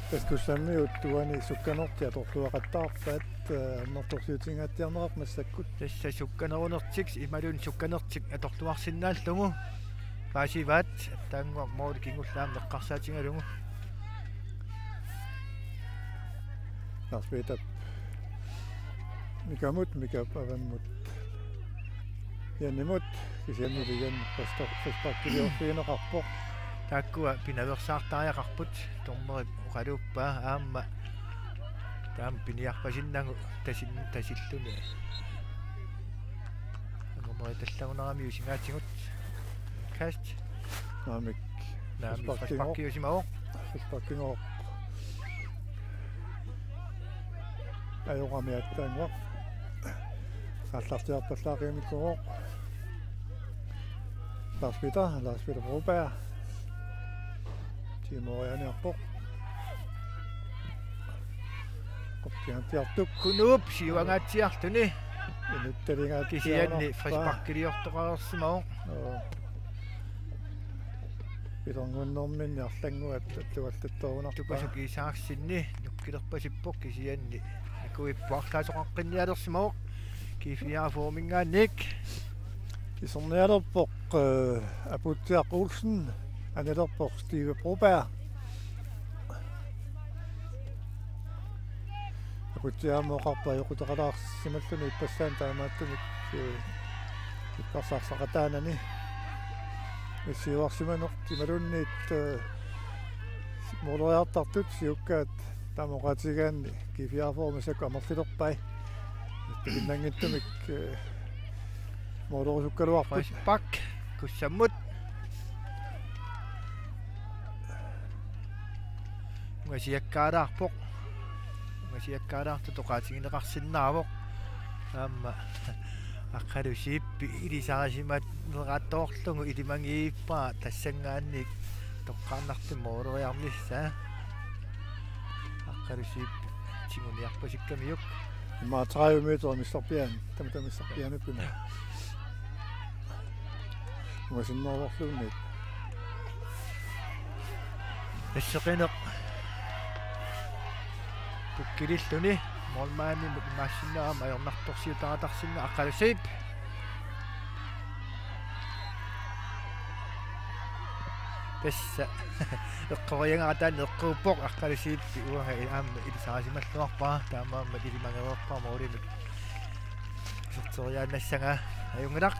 Tassa Kussammiut uani sukkanertik atorluaqattaarpaat, eh, annertoorsiutingaatsiarnerat massakkut. Tassa sukkanerunertik imaluunniit sukkanertik atorluarsinnaallugu paasivaat, aatsaannguaq måli kingulleq aamma eqqarsaatigalugu. Lars Peter Mikamut, Mikap avammut Janimut, kisiannili Jan frispark-, frisparkiliorfigineqarpoq. Taakkua pinaveersaartariaqarput, dommerip oqaluuppaa aamma taama piniarpasinnagu tasin-, tasilluni. Angumeriatallagunaramiuk usingaatigut. Kast. Naamik. Naamik frisparkigooq. Frisparkiusimavoq. Frisparkigooq. Ajorami aatsaannguaq. Aallartiarpallaaqimikkuuvoq. Lars Peter, Lars Peter Broberg. Timoorianiarpoq. Qoppiantiartuk. Kunuup siuangaatsiarluni. Inuttaligaat kisianni frisparkiliortoqarsimavoq. Joo. Ilorngunnerminni arlannguat tuallattoorunarpaa. Tukusuk Isaksenip nukkilerpasippoq kisianni nikuippoq arlaasoqaqqinnialersimavoq. G fireogfyrreminngaanniit. Isernialerpoq, eh, Aputsiaq Olsen, anilerpoq Steve Broberg. Aputsiaq aamma oqarpoq ajoquteqalaarsimalluni ippassaani taamaattumik, eh, ippassaq arsaqataanani. Issiuarsimaneq imaluunniit, eh, mooleriartartut siukkaat taama oqaatigigaanni G fireogfyrre massakkut amerlilerpai. Tupinnanngitsumik, eh, moolerusukkaluarput. Frispark Kussammut. Ungasiakkaalaarpoq. Ungasiakkaalaartutut oqaatigineqarsinnaavoq. Aamma Aqqalusiippi ilisarisimaneqartoorlugu ilimagiippaa tassanngaanniit toqqaannartumik mooleriarnissaa. Aqqalusiippi tiguniarpasikkamiuk. Immaqa tredive meter missarpiaan, tama tama missarpiaanikkuna. Umasinnerluunniit. Asseqineq pukkililluni målmandimut imaassinnaagami ajornartorsiutaratarsinnaavoq Aqqalusiip. Tassa eqqoriarlugu taanna eqquuppoq, Aqqalu Zeebip uanga aamma ilisarisimalluarpara, taamaammat ilimagereerpara målimik iserteriaannassagaa. Ajunngilaq.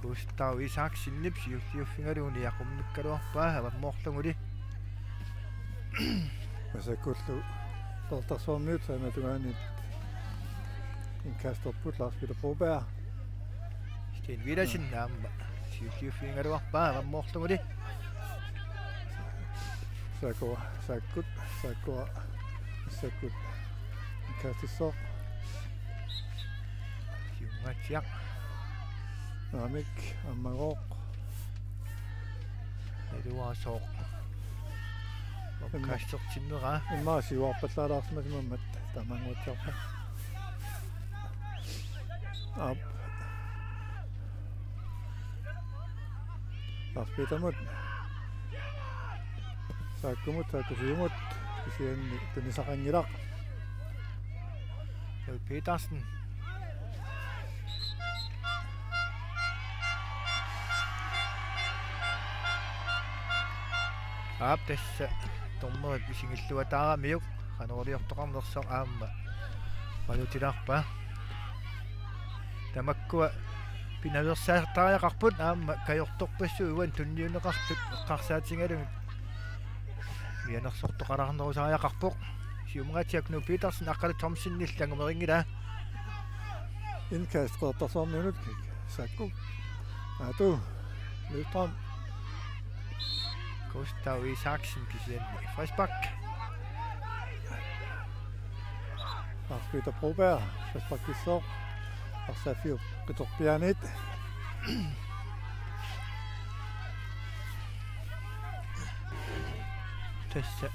Gustav Isaksenip siulliuffigalugu niaqummikkaluarpaa avammoorluguli. Masakkullu Qeqertarsuarmiut sanatungaanit indkasterput Lars Peter Broberg. Sten Villadsen aamma siulliuffigaluarpaa avammoorluguli. Saakku, Saakkut, Saakkua, Saakkut indkastissaaq. Siumungaatsiaq. Naamik, ammagooq. Eduaasooq. Imma. Kastertinnera. Immaqa siuarpallaalaarsimasimammat taamaannguatsiarpa. Aap. Lars Petermut. Saakkumut, Saakku siumut. Kisianni tunisaqanngilaq. Knud Petersen. Aap, tassa dommerip isigilluataaramiuk qanoq iliortoqarnersoq aamma malutilaarpaa. Tamakkua pinaveersaartariaqarput aamma kajortorpassuit uani tunniunneqartut eqqarsaatigalugit mianersortoqalaarnerusariaqarpoq. Siumungaatsiaq Knud Petersen, Aqqalu Thomsenillu angumeringilaa. Indkast Qeqertarsuarmiunut, Saakku. Aatu Løvstrøm. Gustav Isaksen kisianni frispark. Lars Peter Broberg, frisparkissaaq. Arsaafiup qitorpiaaniit. Tassa.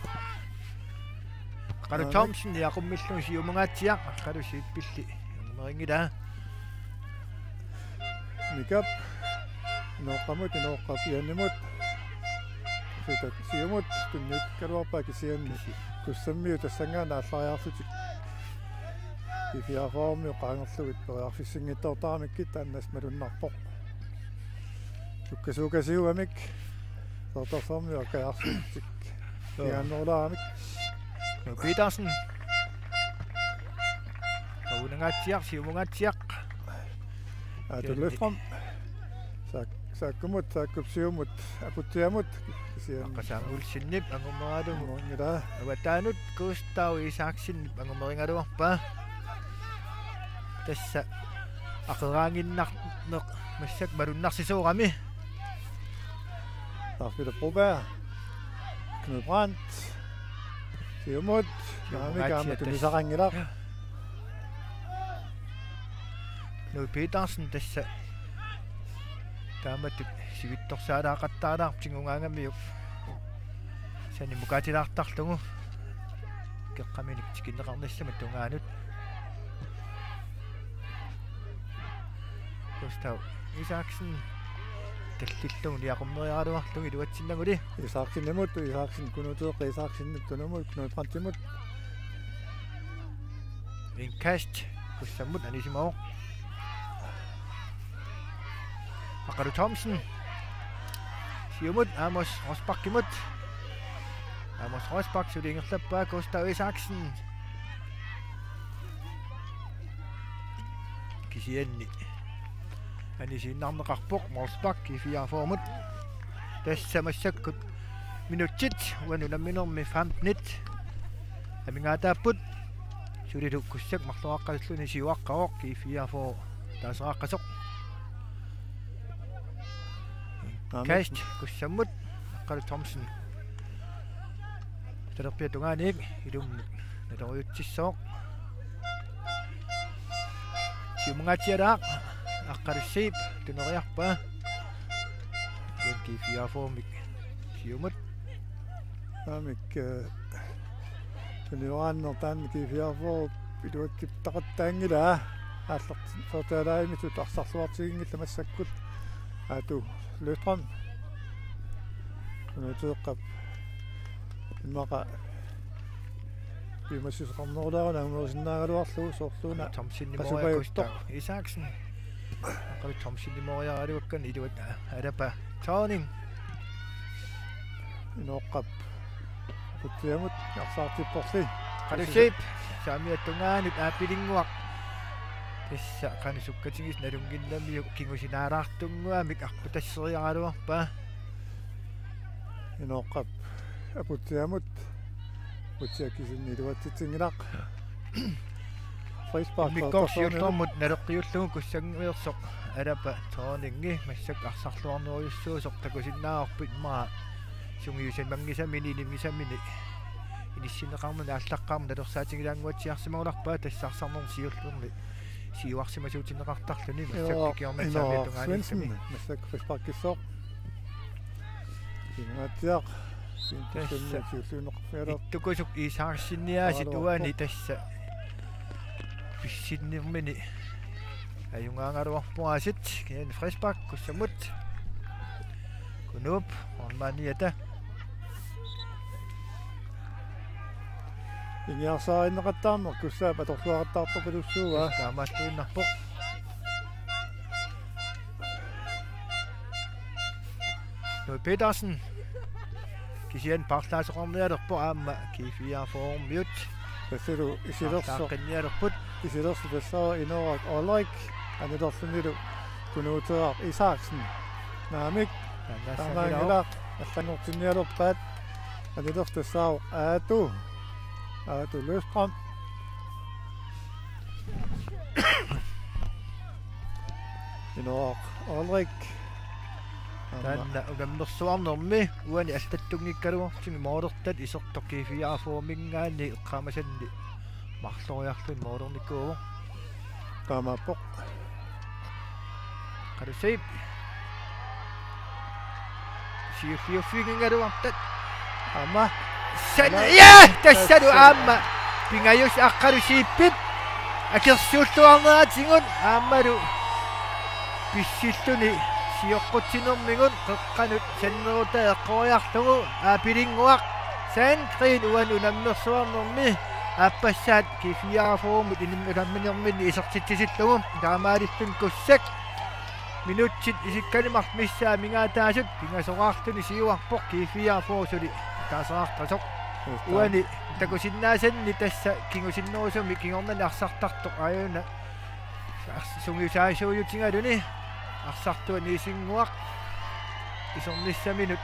Aqqalu Thomsen niaqummillugu siumungaatsiaq, Aqqalu Zeebip illi angumeringilaa. Mikap. Inooqqamut, Inooqqap Janimut. Sitat siumut, tunniukkaluarpaa kisianni. Kisi. Kussammiut tassanngaannaq aallariarlutik. G fireogfyrremiut qaangerlugit periarfissinngitsoortaramikkit taanna malunnarpoq. Sukkasuukasiugamik. Qeqertarsuarmiut akkajaarsuutik. Joo. Pigaannerulaaramik. Knud Petersen. Qaunangaatsiaq, siumungaatsiaq. Aatu Løvstrøm. Saak-, Saakkumut, Saakkup siumut, Aputsiamut. Kisianni. Aqqalu Samuelsenip angumeralugu. Angumera. Avataanut Gustav Isaksenip angumerigaluarpaa. Tassa aqeraanginnarneq massakkut malunnarsisoorami. Lars Peter Broberg. Knud Brandt. Siumut. Siumungaatsiaq. Naamik aamma tassa tunisaqanngilaq. Knud Petersen tassa taamatut sivitsorsaalaaqattaalaarpoq tigugaangamiuk. Sanimukaatilaartarlugu. Qeqqaminik tikinneqarnissamut tungaanut. Gustav Isaksen tallillugu niaqummeriaraluarlugit iluatsinnaguli. Isaksenimut, Isaksen Knud Tøkke Isaksenip tunumut, Knud Brandtimut. Indkast Kussammut anisimavoq. Aqqalu Thomsen. Siumut Amos Rosbachimut. Amos Rosbach suli ingerlappaa Gustav Isaksen. Kisianni anisiinnarneqarpoq Rosbach G fireogfyrremut. Tassa massakkut minutsit uani unamminermi femtenit amigaataapput. Sulilu Kussak marloraqqalluni siuaqqavoq, G fireogfyrre taaseraqqasoq. Aamma. Kast Kussammut, Aqqalu Thomsen. Talerpiata tungaaniit ilummut naloriutsissaaq. Siumungaatsialaaq, Aqqalu Zeeb tuneriarpaa. G fireogfyrremik siumut. Aamma, eh, tunioraanneq taanna G fireogfyrre iluatsittaqattaanngilaa. Aallartinneqartaalaagimmitsut arsarluartiginngillat massakkut. Aatu Løvstrøm. Knud Tøkkep. Immaqa piumassuseqarnerulerlugu angumerisinnaagaluarlugu soorluuna Thomsen qasupajuttooq. Isaksen. Aqqalu Thomsen imoriaraluakkani iluat Alapa Thorning. Inooqqap aputsiamut arsaartipporli. Qalusiip saamiata tungaanut Aapilinnguaq. Tassa qanoq sukkatigisoq nalunnginnamiuk kingusinaalaartunnguamik arpatasseriaraluarpaa. Inooqqap aputsiamut. Aputsiaq kisianni iluatsitsinngilaq. Frispark. Immikkoortoq siullermut naleqqiullugu Kussangaarsuaq Alapa Thorningi massakkut arsarluarnerujussuusoq takusinnaavarput immaqa sungiusimanngisamini inimisaminik inissinneqarmat aallaqqaammut nalersaatigilaannguatsiarsimagunarpaa tassa arsarnermi siullermi siuarsimasuutinneqartarluni massakkut Inooq, kiornat Inooq saamiata tungaanut Svendsen, massakkut frisparkissooq. Imaattiaq. Tassa. Ittukusuk Isakseniaasiit uani tassa. Pissinnermini. Ajugaagaluarpoq aasiit. Kian frispark Kussamut. Kunuup. Ormaniata. Ingiarsaarinneqattaarneq Kussaap atorluaqattaartorpaluttuuvoq. Taamaattuinnarpoq. Knud Petersen. Kisianni paarlaasoqarnialerpoq aamma G fireogfyrre-miut. Tassalu isilersoq. Paarlaaqqinnialerput. Isilersoq tassaavoq Inooraq Olrik. Anilerlunilu Kunuuteeraq Isaksen. Naamik. Taamaanngilaq. Allanngortinnialerpaat. Anilersoq tassaavoq Aatu. Aatu Løvstrøm. Inooraq Olrik. Taanna unammersuarnermi uani allattunngikkaluarluni moolertat isertoq G fireogfyrre-minngaanniit eqqaamasanni marloriarluni moolernikuuvoq. Taamaappoq. Qalusiip. Siulliuffigigaluartat. Aamma. San-, ja, tassalu aamma. Pingajussaq Aqqalusiip. Akersuulluarneratigut aammalu. Pissilluni sioqqutsinermigut qeqqanut sannerutaa eqqoriarlugu Aapilinnguaq. Sandgreen uani unammersuarnermi aappassaat G fireogfyrre-mut inim-, unamminerminni isertitsisillugu taamaalilluni Kussak. Minutsit isikkaluartut missaat amigaataasut pingasoqarluni siuarpoq G fireogfyrre suli taasaqartasoq. Just. Uani takusinnaasanni tassa kingusinnerusumik kingornani arsartartoq aajuna. Ars-, sungiusaasuujutigaluni arsartuani isinnguaq isernissaminut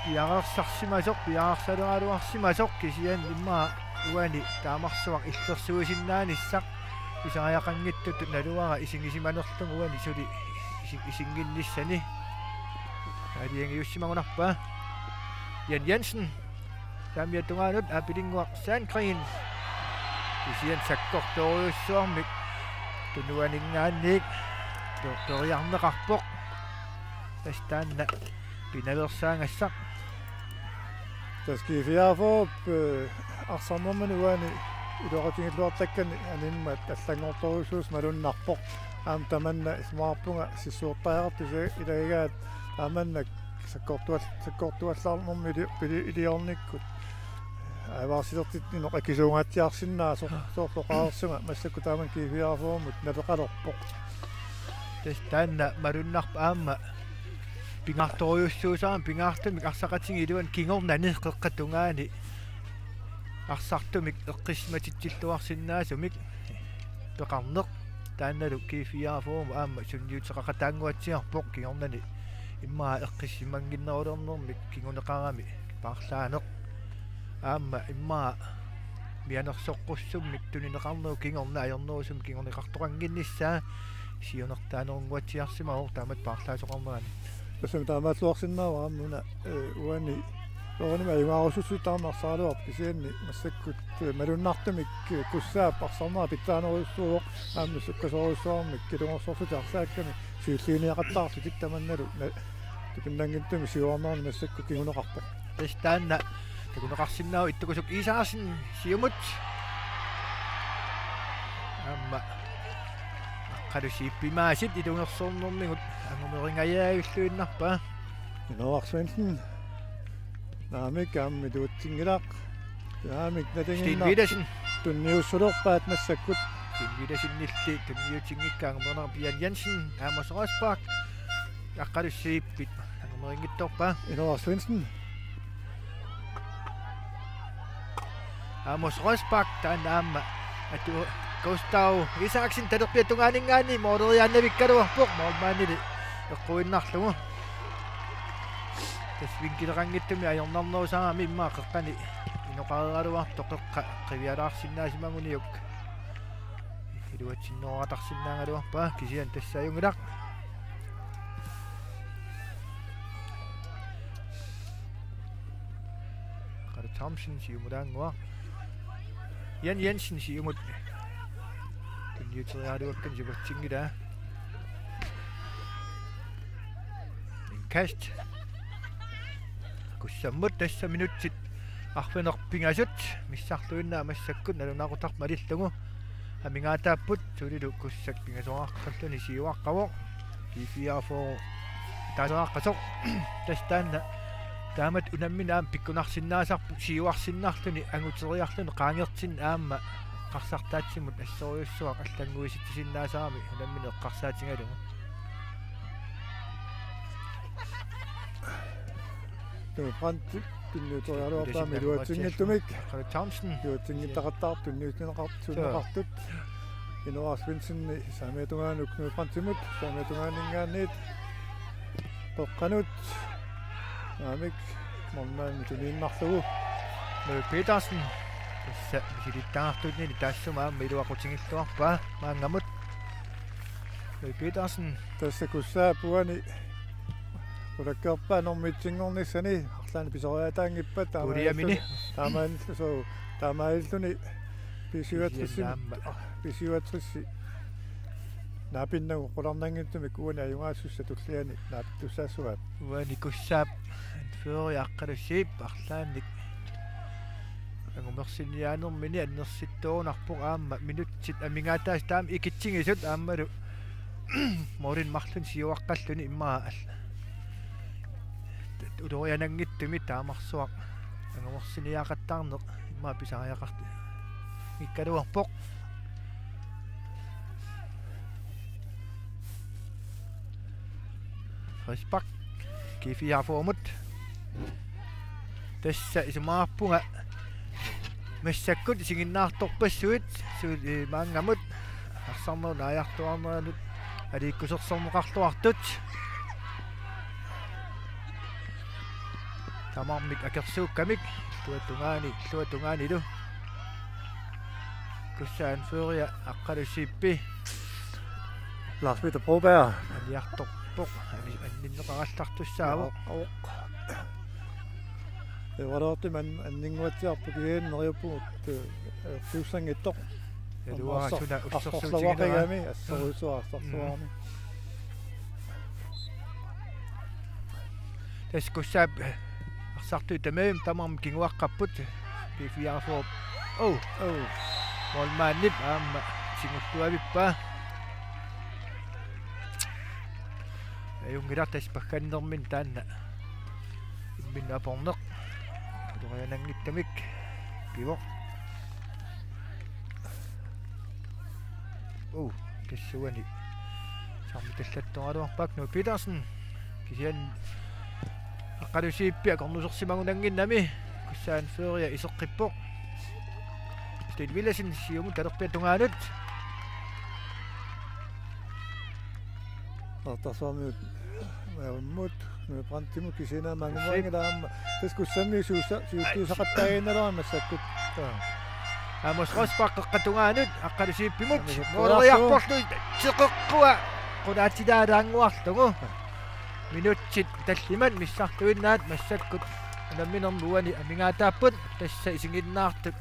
piareersarsimasoq, piareersaleraluarsimasoq kisianni immaqa uani taamarsuaq illersuisinnaanissaq pisariaqanngitsutut naluara isigisimanerlugu uani suli isi-, isinnginnissani. Aalajangiussimagunarpaa. Jan Jensen. Saamiata tungaanut Aapilinnguaq Sandgreen. Kisianni sakkortoorujussuarmik tunuaninngaanniit pe-, periarneqarpoq. Tassa taanna pinaveersaagassaq. Tassa G fireogfyrre, øh, arsarnermini uani iluaqutigiilluartakkani animmat allanngortorujussuusoq malunnarpoq. Aamma tamanna isumaqarpunga sissuortariaqartusi ilagigaat taamanna sakkortual-, sakkortuallaarnermi ili-, pili-, iliornikkut. Aavaarsilertitsineq akisuungaatsiarsinnaasoq soorlu oqareersunga massakkut taamani G fireogfyrre-mut naleqalerpoq. Tassa taanna malunnarpoq aamma pingaartorujussuusarami pingaartumik arsaqatigiit iluanni kingornani qeqqata tungaani arsartumik eqqissimatitsilluarsinnaasumik peqarneq taannalu G fireogfyrre-mut aamma sunniuteqaqataannguatsiarpoq kingornani immaqa eqqissisimannginnerulernermik kinguneqarami paarlaaneq. Aamma immaqa mianersoqqussummik tunineqarnerup kingorna ajornerusumik kinguneqartoqannginnissaa siunertaanerunnguatsiarsimavoq taamatut paarlaasoqarnerani. Tassami taamaalluarsinnaavoq aamma una, øh, uani soorunami ajugaarusussutsit taama arsaraluarput kisianni massakkut, øh, malunnartumik, øh, Kussaap arsarnera pitsaanerujussuuvoq aamma sukkasoorujussuarmik kilungersorlutik arsaakkami siulliiniaqattaarlutik tamannalu na-, tupinnanngitsumik siuarnerani massakkut kinguneqarpoq. Tassa taanna takuneqarsinnaavoq Ittukusuk Isaksen siumut. Aamma Aqqalusiip imaasit ilungersornermigut angumeringajaavilluinnarpaa. Inooraq Svendsen. Naamik aamma iluatsinngilaq. Naamik, Steen nalinginnar Villadsen. Tunniussulerpaat massakkut. Steen Villadsenilli tunniutinngikkaangat, Morten Bjørn Jensen, Amos Rosbach, Aqqalussiippit, angumerinngitsoorpaa. Inoar Svendsen. Amos Rosbach, taanna aamma atu Gustav Isaksen talerpiata tungaaninngaanniit måleriaannavikkaluarpoq, målmandili eqquinnarlugu. Tassa vinkileqanngitsumik ajornarnerusarami, immaqa qeqqani inoqareeraluartoq, qeqqa qivialaarsinnaasimagunik. Iluatsinneruartarsinnaagaluarpaa, kisianni tassa ajunngilaq. Kalle Thomsen siumulaannguaq. Jan Jensen siumut tunniuteriaraluakkani sipatsinngilaat. Indkast. Kussammut, tassa minutsit arfineq pingasut missarluinnaat massakkut nalunaaqutarput malillugu amigaataapput, sulilu Kussak pingasoqaqqalluni siuaqqavoq. G fireogfyrre taaseraqqasoq. Tassa taanna taamatut unammineq aamma pikkunarsinnaasarpoq, siuarsinnarluni anguteriarluni qaangertinneq aamma eqqarsartaatsimut assorujussuaq allannguisitsisinnaasarami unammineq eqqarsaatigalugu. Tove Brandt tunniuteriaraluarpaa iluatsinngitsumik. Kalle Thomsen. Iluatsinngitsoqattaartut tunniutineqartut. Inoar Svendsen saamiata tungaanut Knud Brandtimut, saamiata tungaaninngaanniit. Qeqqanut. Naamik, målmandi tuniinnarlugu. Knud Petersen. Tassa misilittagartunini taassuma aamma iluaqutigilluarpaa maannamut. Knud Petersen. Tassa Kussaap uani qulakkeerpaa normitsinngornissani, arlaannik pisoriaataanngippat taamaalilluni. Puliamini. Taamaalilluni, so, taamaalilluni B syvogtres, aamma. B syvogtres naapinnagu qularnanngitsumik uani ajugaassusia tulliani naapittussaassuaat. Uani Kussaap anføreri Aqqalusiip arlaannik angumersiniaanermini annersittoorunarpoq, aamma minutsit amigaataasa taama ikitsigisut aammalu målini marlunni siuaqqalluni immaqa al-, uloriananngitsumik taamarsuaq angumersiniaqattaarneq immaqa pisariaqartinngikkaluarpoq. Frispark G fireogfyrremut. Tassa isumaqarpunga massakkut isiginnaartorpassuit, su-, eh, maannamut arsarnerup naajartuarneranut aliikkusersorneqarluartut. Tamarmik akersuukkamik, illuatungaani, illuatungaanilu. Kussaap anføreria Aqqalusiippi. Lars Peter Broberg. Aniartorpoq, ani-, anninneqarallartussaavoq. Joo, joo. Ivaluartim an-, anninnguatsiarpoq, kisianni neriuppugut, eh, piussanngitsoq. Iluara suna ussersuutigineraa. Arsorsuaqigami, assorujussuaq arsarsuarmi. Mm. Tassa Kussaap arsartuut tamavimmik tamarmik kinguaqqapput. P fireogfyrre. Oh. Oh. Målmandip aamma tigulluavippaa. Ajunngilaq, tassa paggannermini taanna imminnut aporneq uloriananngitsumik pivoq. Uu, tassuani saarmitallattoraluarpaa Knud Petersen. Kisianni Aqqalusiippi akornusersimagunannginnami Kussaap anføreria iseqqippoq. Steen Villadsen siumut talerpiata tungaanut. Artarsuarmiut, aamma Knud Brandtimut, kisianni aamma angumerinngilaq aamma. Tassa Kussammiut siussa-, siuttuussaqattaaginnarami massakkut. Amos Rosbach qeqqata tungaanut Aqqalusiippimut. Amos Rosbach. Måleriarporlu teqeqqua qulaatilaalaannguarlugu. Minutsit tallimat missartuinnaat massakkut unamminermi uani amigaataapput, tassa isiginnaartut.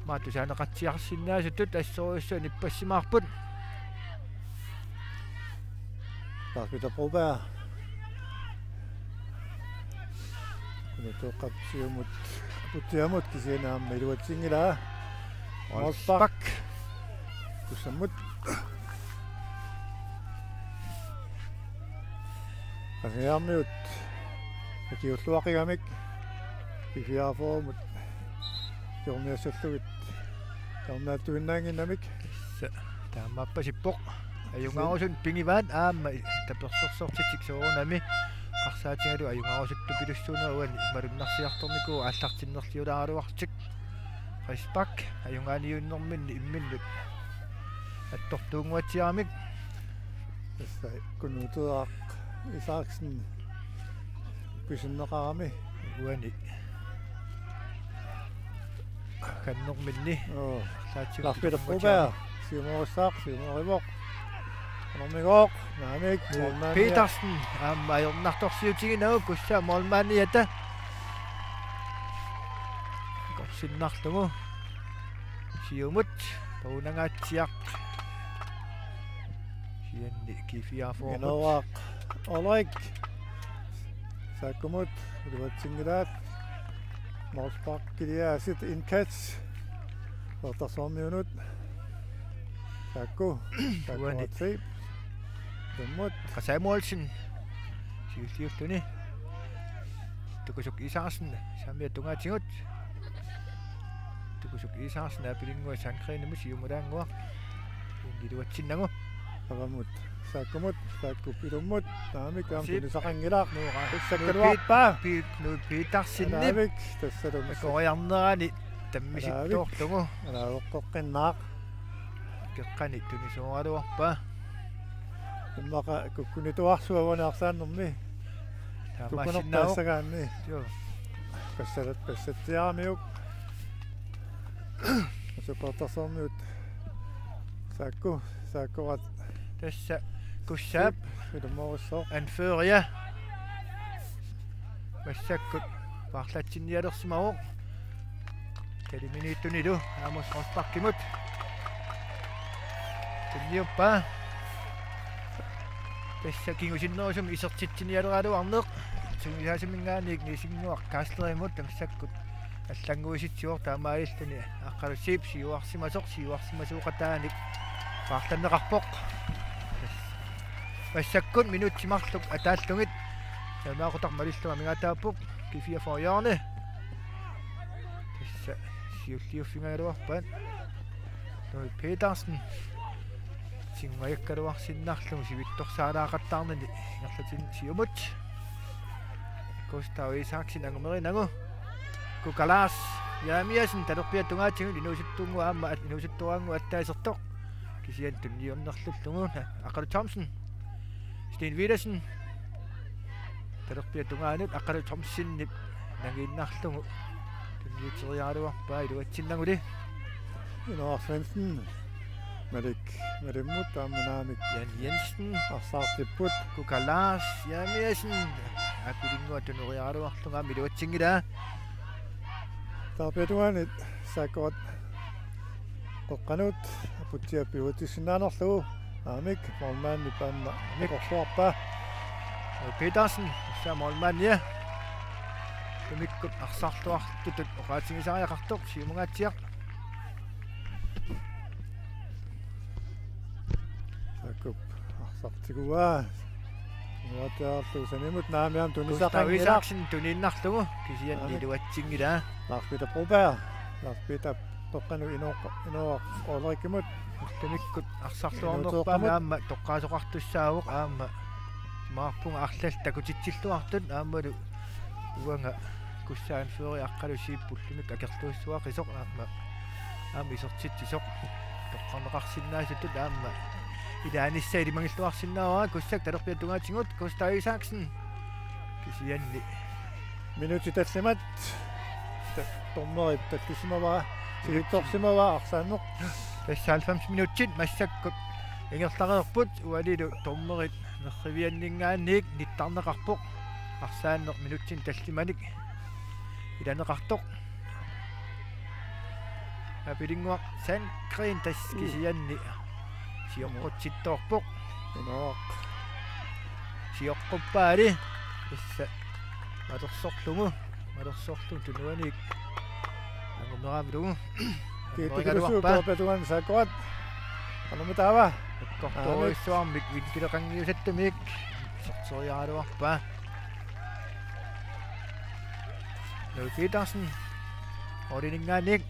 Maanna tusaaneqatsiarsinnaasutut assorujussuaq nippassimaarput. Lars Peter Broberg. Unittoqqap siumut, aputsiamut, kisianni aamma iluatsinngilaa. Rosbach. Rosbach. Kussammut. Qasigiarmiut akiulluaqigamik P fireogfyrremut Hjørniassullugit hjørniattuinnaannginnamik. Sa-, taamaappa sippoq. Ajugaarusut pigivaat aamma tapersersortitik soorunami arsaatigalu ajugaarusuttupilussuuneruani malunnarsiartornikuuvoq aallartinnerliulaaraluarlutik. Frispark ajugaaniunnerminni imminnut attortuunnguatsiaramik. Tassa Kunuuteeraq Isaksen pisinneqarami. Uani. Kannerminni. Oo. Lars Peter Broberg. Siumoorissaaq, siumoorivoq. Qanormigooq, naamik, Nuuk målmandi. Petersen, aamma ajornartorsiutiginagu, Kugsaap målmandiata. Korsinnarlugu. Siumut, Paunangaatsiaq. Kisianni G fireogfyrre-mut. Inooraq Ulrik. Saakkumut, iluatsinngilaat. Målspark kiliaasit indkast. Qeqertarsuarmiunut. Saakku. Saakku uani. Atsiip. Tummut. Qa Samuelsen. Siulliulluni. Tukusuk Isaksen. Saamiata tungaatigut. Tukusuk Isaksen Aapilinnguaq Sandgreenimut siumulaannguaq. Iluatsinnagu. Avammut. Saakkumut. Saakkup ilummut. Taamik aamma Sip. Tunisaqanngilaq. Nuura. Tussakkaluarpaa. Nuuk Pit-, Nuuk Petersenip. Taamik. Tassalumi. Koriarnerani tammisittoorlugu. Alaaveqqoqqinnaaq. Keqqani tunisooraluarpaa. Immaqa kukkunituarsuaq uani arsaannermi. Taamaassinnaavoq. Kukkunertaassagaanni. Joo. Passalat passatsiaramiuk. Qeqertarsuarmiut. Saakku, Saakkorat. Tassa Kugsaap. Ilumoorissooq. Anføria. Massakkut paarlatsinnialersimavoq. Talimiiniittunilu Amos Rosbachimut. Tunniuppaa. Tassa kingusinnerusumik isertitsinialeraluarneq. Sungiusaasumminngaanniit Nisinguaq Kaaslerimut massakkut allannguisitsivoq taamaalilluni Aqqalusiip siuarsimasoq siuarsimasooqataanik paarlanneqarpoq. Massakkut minutsit marluk ataallugit. Sanaaqutaq malillunga amigaataapput. G fireogfyrre-ni. Tassa siulliuffigagaluarpaat. Nuuk Petersen. Singuajakkaluarsinnarlugu sivitsorsaalaaqattaarnani ingerlatinneq siumut. Gustav Isaksen angumerinerlugu. Kuka Lars Jeremiassen talerpiata tungaatigut inuusuttunnguaq aamma at-, inuusuttuaannguaq attaasertoq. Kisianni tunniunnerlullugu Aqqalu Thomsen. Sten Villadsen. Talerpiata tungaanut Aqqalu Thomsenip nangiinnarlugu. Tunniuteriaraluarpaa iluatsinnaguli. Inooraq Svendsen. Malik, Malimmut aamma naamik. Jan Jensen. Arsaartipput. Kuka Lars Jeremiassen. Aapilinnguaq tuneriaraluarlugu aamma iluatsinngilaa. Talerpiata tungaanut Saakkorat qeqqanut aputsiap iluatsissinnaanerlugu. Aamik, målmandip aamma. Aamik. Akorluarpaa. Petersen, Kugsaap målmandia. Ullumikkut arsarluartutut oqaatigisariaqartoq, siumungaatsiaq. Saakkup arsartiguaa. Nuattaarlu sanimut naamiam Gustav tunisaqanngilaq. Isaksen tuniinnarlugu, kisianni Aamik. Iluatsinngilaa. Lars Peter Broberg. Lars Peter Toqqanut Inooraq, Inooraq Ulrikimut. Ullumikkut arsarluarnerpaami Inooraq. Aamma toqqaasoqartussaavoq aamma. Maarpunga arlallit takutitsilluartut aammalu uanga Kugsaap anføri Aqqalusiip ullumikkut akerluissuaqisoq aamma. Aamma isertitsisoq. Toqqarneqarsinnaasutut aamma. Ilaanissaq ilimagilluarsinnaavara Kugsak talerpiata tungaatigut Gustav Isaksen. Kisianni. Minutsit tallimat. Ta-, dommerit tallissimavaa. Sivitsorsimavaa arsaanneq. Tassa halvfems minutsit massakkut ingerlareerput ualilu dommerit nerrivianninngaanniit nittarneqarpoq. Arsaanneq minutsinik tallimanik ilaneqartoq. Aapilinnguaq Sandgreen tassa Mm. kisianni sioqqutsittoorpoq. Inooraq. Sioqquppaali. Tassa malersorlugu. Malersorlugu tunuaniit. Angumeravilugu. Kiittikilusuu. Angumerigaluarpaa. Talerpiata tungaanut Saakkorat. Qanormi taava? Akkortoorujussuarmik vinkileqanngiusattumik. Iserteriaraluarpaa. Nuuk Petersen. Måliminngaanniit.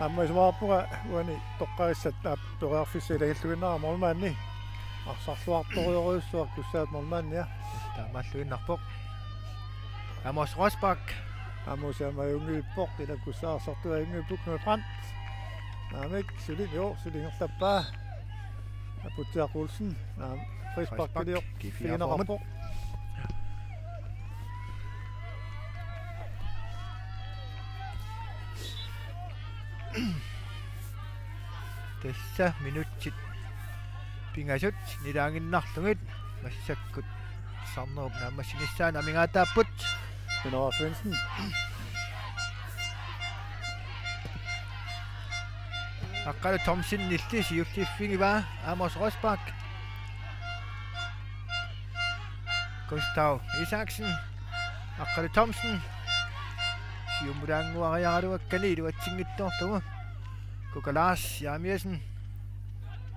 Aamma isumaqarpunga uani toqqarissat aap periarfissat ilagilluinnarami målmandi. Arsarluartorujorujussuaq Kussaat målmandia. Taamaalluinnarpoq. Amos Rosbach. Amos aamma ajunngilaq, ila Kussaat arsartuaanngipput. Knud Brandt. Naamik, suli, jo, suli ingerlappaa. Aputsiaq Olsen. Naam, frisparkiliorfigineqarpoq. Tassa minutsit pingasut nilaaginnarlugit massakkut arsarnerup naammassinissaanut amigaataapput. Minora Svendsen. Aqqalu Thomsen nilli siulliffigivaa Amos Rosbach. Gustav Isaksen. Aqqalu Thomsen. Siumulaannguariaraluakkani iluatsinngitsoorlugu. Kuka Lars Jeremiassen.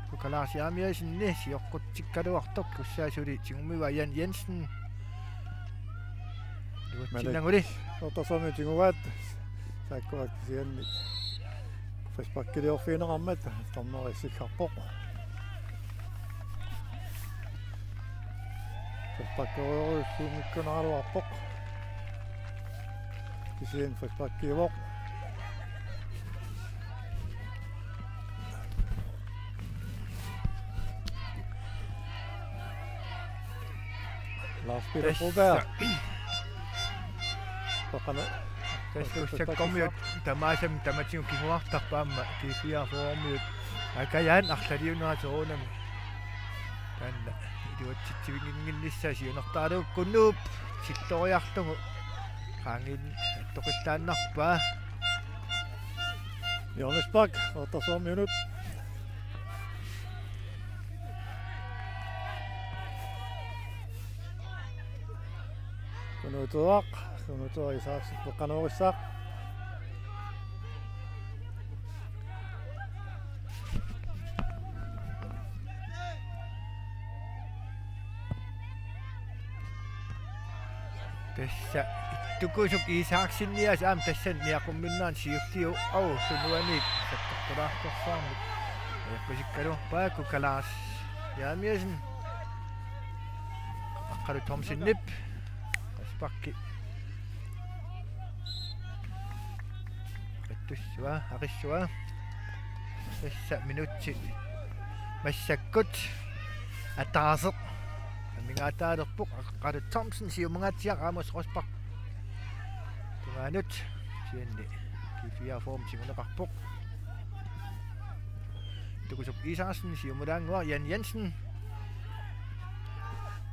Kuka Lars Jeremiassen ni sioqqutsikkaluartoq Kussaat suli tigummivaa Jan Jensen. Iluatsinnaguli. Qeqertarsuarmiut tiguaat. Saakkuak kisianni frisparkiliorfigineqarmat dommeri sikkarpoq. Frisparkerujussuunngikkunaraluarpoq. Kisianni frisparkiuvoq. Lars Peter Broberg. Tassa Kussakkormiut tamaasa tamatigut kinguartarput aamma G fire-miut. Akajaan arlaliunera soorunami. Taanna iluatsitsivinnginnissaa siunertaralugu Kunuup silloriarlugu qaangiunneq attoqillaannarpaa. Hjørnespark, Qeqertarsuarmiunut. Kunuuteeraq, Kunuuteeraq Isaksen peqqanoorissaaq. Tassa Tukusuk Isaksenias aamma tassani niaqumminnerani siulliuvoq, au, tunuaniit sakkortulaartorsuarmik. Eqqusikkaluarpaa Kuka Lars Jeremiassen. Aqqalu Thomsenip. Frisparki. Aqittussua, aqissua. Tassa minutsit massakkut ataaseq amigaataalerpoq. Aqqalu Thomsen siumungaatsiaq, Amos Rosbach tungaanut. Kisianni G fire-miut siuneqarpoq. Tukusuk Isaksen siumulaannguaq, Jan Jensen.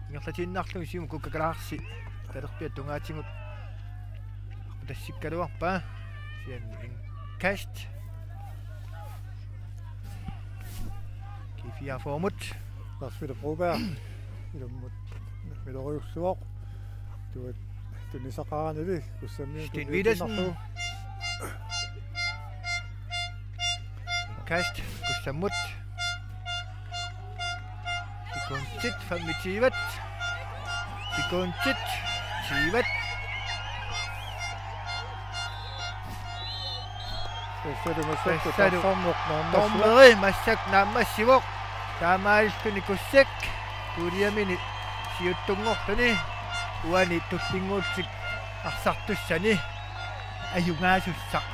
Ingerlatiinnarlugu siumut Kuka Larsi talerpiata tungaatigut arpatassikkaluarpaa. Kisianni indkast. G fire-miut. Lars Peter Broberg. Ilummut miloriussuaq. Tuat tunnisaqaranili Kussammiut Sten Villadsen. Kast Kussammut. Sekundit femogtyve. Sekundit tyve. Tassalu massakkut Tassalu. Tassarneq naammassivoq. Dommeri massakkut naammassivoq. Taamaalilluni Kussak puljemini siuttunngorluni uani tullinnguutsit arsartussani ajugaasussaq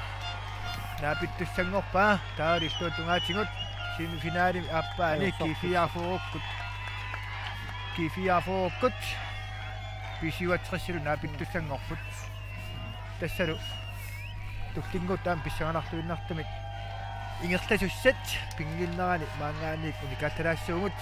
naapittussanngorpaa. Taava illuatungaatigut semifinalimi aappaani G fire-miukkut, G fire-miukkut B syvogtresilu naapittussanngorput. Tassalu tullinnguutsit aamma pissanganarluinnartumik ingerlasussat pinnginnerani maanngaanniit unikaattalaassuugut.